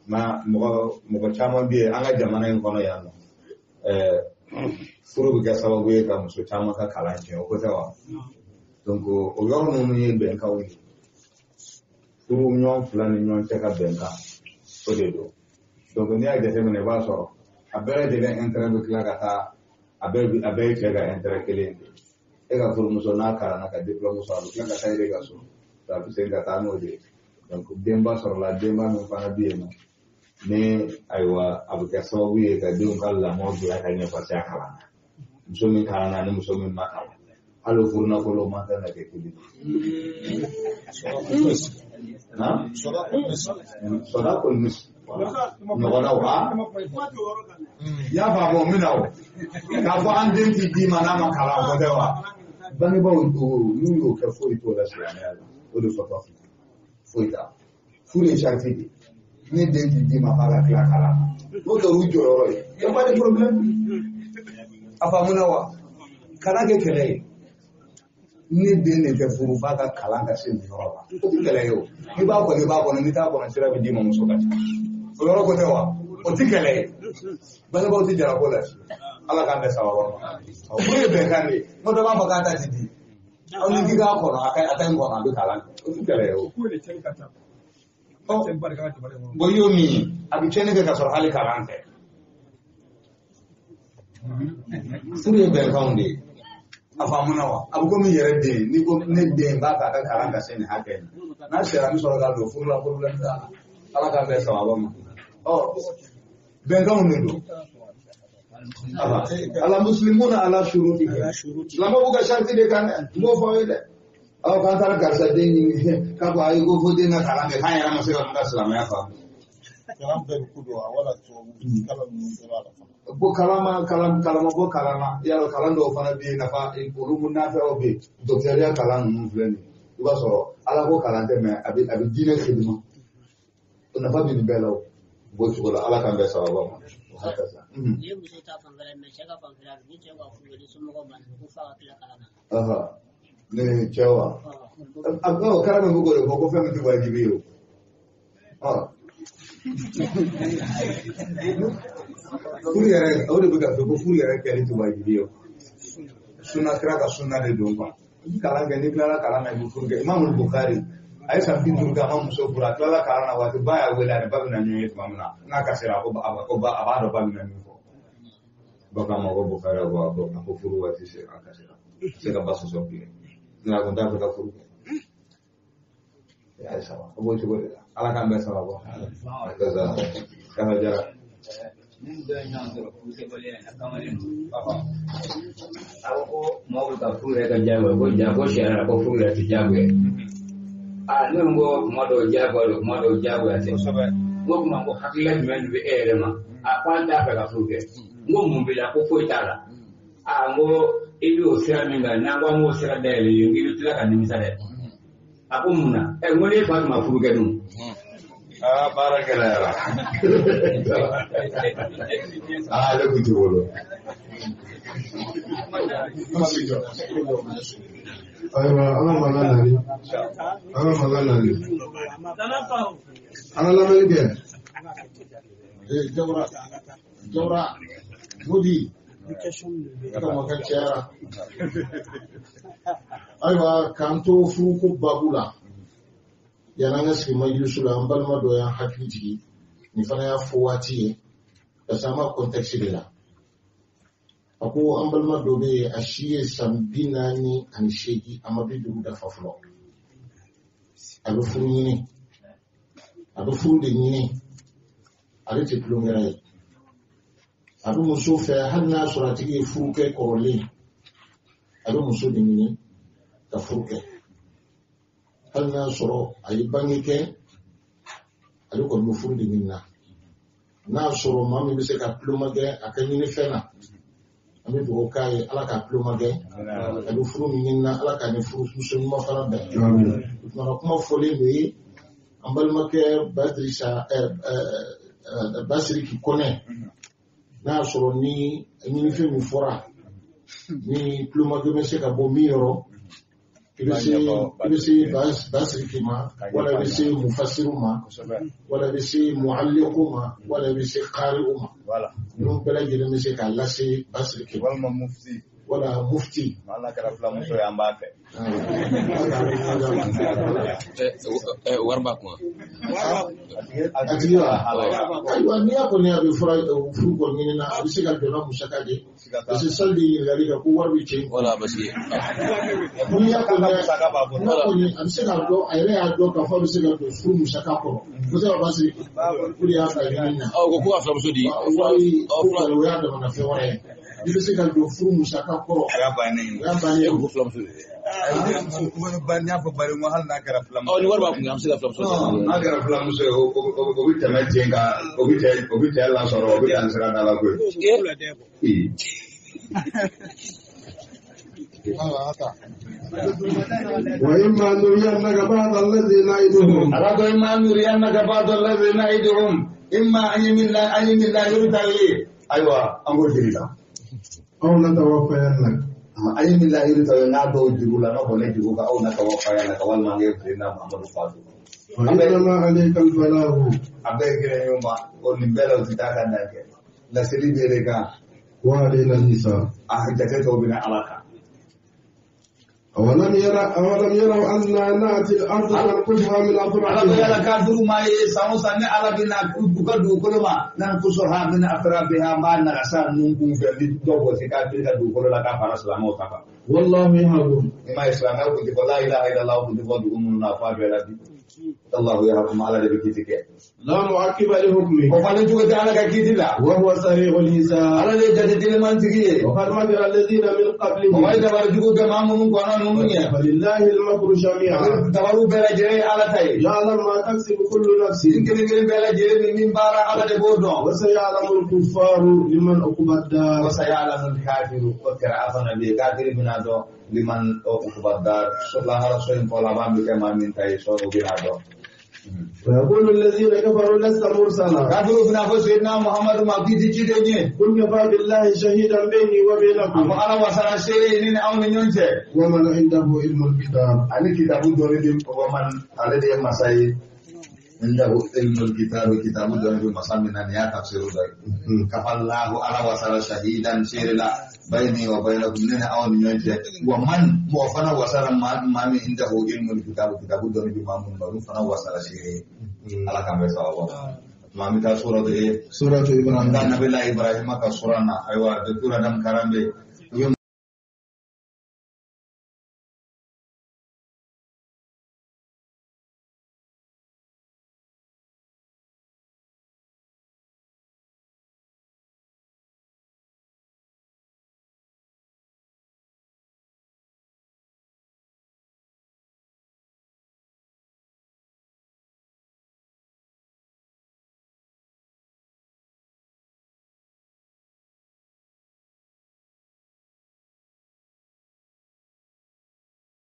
ma mɔgɔ caman bɛ yen an ka jamana in kɔnɔ yan nɔ, furu bɛ kɛ sababu ye ka muso caman ka kalan tiɲɛ, o ko tɛ wa? Donc o yɔrɔ ninnu ye bɛnkanw ye, furu ɲɔgɔn fila ni ɲɔgɔn cɛ ka bɛnkan o de don. Donc n'i y'a jateminɛ, i b'a sɔrɔ a bɛɛ lajɛlen intérêt bɛ tila ka taa, a bɛɛ ye cɛ ka intérêt kelen de ye. E ka furumuso n'a kalanna ka diplôme sɔrɔ, a bɛ tila ka taa e de ka so, a bɛ segin ka taa n'o de ye. Donc denba sɔrɔla, denba min fana bɛ yen nɔ, ni ayiwa a bɛ kɛ sababu ye ka denw ka lamɔ dilan ka ɲɛ, parce que a kalanna. Muso min kalanna ani muso min ma kalan, hali o furunafolo man kan ka kɛ kelen ye. Sɔdakul misl ɲɔgɔnnaw a y'a faamu o min na o k'a fɔ an den ti d'i ma n'a ma kalan, o tɛ wa? Bangebaaw n'u y'o kɛ, foyi t'o la silamɛya la, o de fɔtɔ filɛ, foyi t'a furu ye sariti de ye. Ne den ti d'i ma f'a ka tila kalan na, n'o kɛra u jɔyɔrɔ ye, y a pas de problème. A faamuna wa? Kana kɛ kɛlɛ ye. Ne den de tɛ furu f'a ka kalan ka se nin yɔrɔ la, o tɛ kɛlɛ ye o. N'i b'a kɔnɔ, i b'a kɔnɔ, n'i t'a kɔnɔ, sira bɛ d'i ma, muso ka ca. O yɔrɔ ko tɛ wa? O tɛ kɛlɛ ye. Bangebaaw tɛ jara ko la. Ala k'an bɛn sababa ma. Furu ye bɛnkan de ye. N'o dɔ b'a fɔ k'a ta ti di. Aw ni k'i k'a kɔnɔ, a ka a ta in kɔnɔ, a bɛ kalan kɛ. O ti kɛlɛ ye o. Bon, i y'o min ye, a bɛ tiɲɛni kɛ ka sɔrɔ hali kalan tɛ. Furu ye bɛnkanw de ye. A faamuna wa? A bɛ komi n yɛrɛ den, n'i ko ne den b'a fɛ a ka kalan ka se nin hakɛ in na. N'a sera an bɛ sɔrɔ k'a don furu la, problème t'a la. Ala k'an bɛn sababa ma. Ɔ, bɛnkanw de don. Ala muslimuna ala shurutihim. Silamɛw b'u ka sariti de kan dɛ. N b'o fɔ aw ye dɛ. Aw k'an taara karisa den ɲini k'a ko ayi ko fo den ka kalan kɛ k'an yɛrɛ ma se ka mun ka silamɛya faamu. Kalan bɛɛ bɛ ko dɔn wala tubabu kalan ninnu bɛɛ b'a la fana. Ko kalan ma kalan kalan ma bɔ kalan na yarɔ kalan dɔw fana bɛ yen nafa olu mun nafɛnw bɛ yen dɔkitɛriya kalan ninnu filɛ nin ye i b'a sɔrɔ ala ko kalan tɛ mɛ a bɛ diinɛ xidima o nafa bɛ nin bɛɛ la o b'o cogo la. Ala k'an bɛn sababa ma. O hakɛ sa. Ni ye muso ta fanfɛla ye mɛ cɛ ka fanfɛla ni cɛ ka furu ni somɔgɔw banna ko f'a ka tila kalan na. Ne cɛ wa a o kɛra min bɛ k'o de fɔ ko fɛn min tɛ wajibi ye o. Ɔ furu yɛrɛ o de bɛ ka fɔ ko furu yɛrɛ kɛli tɛ wajibi ye o. Sunna kira ka sunna de don quoi. I bɛ kalan kɛ, n'i tilala kalan na i bɛ furu kɛ. Imam Bukhari a ye san 50 kɛ a ma muso furu. A tilala kalan na waati ba y'a wele, a ni ba bɛna ɲɔgɔn ye tuma min na n'a kasira a ko a ko ba a b'a dɔn ba bɛna min fɔ. Ba k'a ma ko Bukhari a ko furu waati sera. A kasira a se ka ba sɔsɔ bilen nka a kun t'a fɛ ka furu kɛ. Ya saba a b'o cogo de la. Ala k'an bɛɛ saba bɔ. Kasa jara. Min dɔ ye ɲɔgɔn sɔrɔ furusɛbaliya in na kamalen don. A ko ko mɔgɔw bɛ ka furu yɛrɛ kɛ diyagoya ko ja ko sariya la ko furu yɛrɛ tɛ diyagoya. Aa ne ko kuma dɔw diyagoya don, kuma dɔw diyagoya tɛ. N ko kuma ko hakilila jumɛn de bɛ e yɛrɛ ma? A ko an t'a fɛ ka furu kɛ. N ko mun b'i la? Ko foyi t'a la. Aa n ko i bɛ o sira min kan n'an ko an b'o sira dayɛlɛ i ye n k'i bɛ tila ka nimisa dɛ. A ko mun na? Ɛ n ko n'e fa tun ma furu kɛ dun? Aa baara gɛlɛyara. Aa ale kun t'i bolo. Ayiwa, an ka mankan nali, an ka mankan nali, an ka lamɛnni kɛ. Ee Jawara, Jawara, Modi, i ka mankan cayara. Ayiwa, k'an to furuko babu la, yan'an ka sigi majilisu la, an balima dɔ y'an hakili jigin, nin fana y'a fɔ waati ye, parce que an b'a contexte de la. A ko an balima dɔ bɛ yen, a si ye san 48, a ma 50 dafa fɔlɔ. A bɛ furu ɲini, a bɛ furu de ɲini, ale tɛ tulonkɛla ye. A bɛ muso fɛ, hali n'a sɔrɔ a tigi ye furu kɛ kɔrɔlen, a bɛ muso de ɲini ka furu kɛ. Hali n'a sɔrɔ a ye bange kɛ, ale kɔni bɛ furu de ɲini na. N'a sɔrɔ maa min bɛ se ka tulomakɛ a ka ɲini fɛn na, an bɛ dugawu k'a ye Ala k'a tulomakɛ. A bɛ furu min ɲini na, Ala k'a ni furumuso ɲuman fana bɛn. O tuma kuma fɔlen de ye an balimakɛ Badirisa Basiriki Kɔnɛ, n'a y'a sɔrɔ ni ɲinifɛn min fɔra ni tulomakɛ bɛ se ka bɔ min yɔrɔ, i bɛ se Basiriki ma, wala i bɛ se mufasiru ma, wala i bɛ se mualliku ma, wala i bɛ se kari'u ma, ninnu bɛɛ lajɛlen bɛ se k'a lase Basiriki ma. Walima mufti. Wala mufti. N'ala kɛra filamuso ye an b'a fɛ. Wari b'a kun. A tigi wa? Ayiwa, n'i y'a kɔni a bɛ fura furu kɔni ɲini na, a bɛ se ka jɔ n'a musaka de ye, parce que sali de ɲininkali kɛ ko wari bɛ cɛ in kun. Wala parce que N'i y'a kɔni n'a kɔni a bɛ se k'a dɔn, a yɛrɛ y'a dɔn k'a fɔ a bɛ se ka don furu musaka kɔrɔ, o tɛ wa Basiriki? O de y'a bila ɲini na. Aw ko ko ka filamuso di. Wari ko kɔni o y'a damana fɛn wɛrɛ ye. I bɛ se ka don furu musaka kɔrɔ. O y'a bannen ye. O y'a bannen E ye. ko ko filamuso di. N y'a fɔ bari n ko hali n'a kɛra filamuso. Ɔ ni wari b'a kun an bɛ se ka filamuso di. N'a kɛra filamuso ye o bɛ tɛmɛ ten kan, o bɛ cɛ lasɔrɔ, o bɛ dan sira da la koyi. Ee. Ayiwa, a ta. وإما نرينك بعض الذي نعدهم. Ala ko imma nuriyannaka ba'd alladhi na'iduhum imma an yi min la yurtali. Ayiwa, an k'o jiri la. أو نتوفينك. An ye min lahiru ta n'a dɔw juru la n'a fɔ ne juru ka aw natawafayannaka walima an k'e filɛ Muhammadu fatu. فإنما عليك البلاغ. A bɛɛ ye kelen ye o ma o nin bɛɛ la o tɛ taa ka dan kɛ laseli bɛ de kan. وعلينا الحساب. A jate tɔw bɛ na Ala kan. أولم يروا أنا نأتي الأرض ننقصها من Ala ko yala أطرافها kafiru ma ye san o san ne Ala bɛ na u ka dugukolo ma nankusuha min atrafiha n b'a nagasa nun kun fɛ ni dɔ bɔsi kafiri ka dugukolo la k'a fara silamɛw ta kan. والله يحكم. I ma ye silamɛw kun tɛ fɔ la ilaha illallah kun tɛ fɔ dugu minnu na f'a bɛɛ la bi. Allahu yahkum, Ala de bɛ kiti kɛ. لا معقب لحكمه. O falen cogo tɛ Ala ka kiti la. وهو سريع الحساب. Ala de ye jate teliman tigi ye. وقد مكر الذين من Mɔgɔ ye قبلهم dabari jugu kɛ maa minnu kɔnɔ ninnu ɲɛ. فلله المكر جميعا. Dabariw bɛɛ lajɛlen ye Ala ta ye. يعلم ما تكسب كل نفس. Nin kelen kelen bɛɛ lajɛlen min min baara Ala de b'o dɔn. وسيعلم الكفار لمن عقبى الدار. وسيعلم الكافر o kɛra a fana bɛ yen kafiri bɛna dɔn liman uqba dar lahara so in kɔ laban bɛ kɛ maa min ta ye sɔn o bɛna dɔn. ويقول الذين كفروا لست مرسلا. Kafiru bɛna fɔ Seyidina Muhamadu ma k'i ti ciden ye. قل كفى بالله شهيدا بيني A وبينكم. ko Ala wasara seere ye ne ni aw ni ɲɔgɔn cɛ. ومن عنده علم الكتاب. Ani kitabu dɔnni bɛ waman ale de ye masa ye. Indahu ilmul kitabu, kitabu dɔnni bɛ masa min na nin y'a tafsiru dɔ ye. Kafallahu, Ala wasara shahidan seere la bayni wa baynakum, ne ni aw ni ɲɔgɔn cɛ. Wa man mɔgɔ fana wasara maa min indahu ilmul kitabu, kitabu dɔnni bɛ maa minnu na olu fana wasara seere ye. Ala k'an bɛɛ sababu ma. Tuma an bɛ taa suratu ye. سورة An إبراهيم. ka nabila Ibrahima ka sura na ayiwa docteur Adam Karambe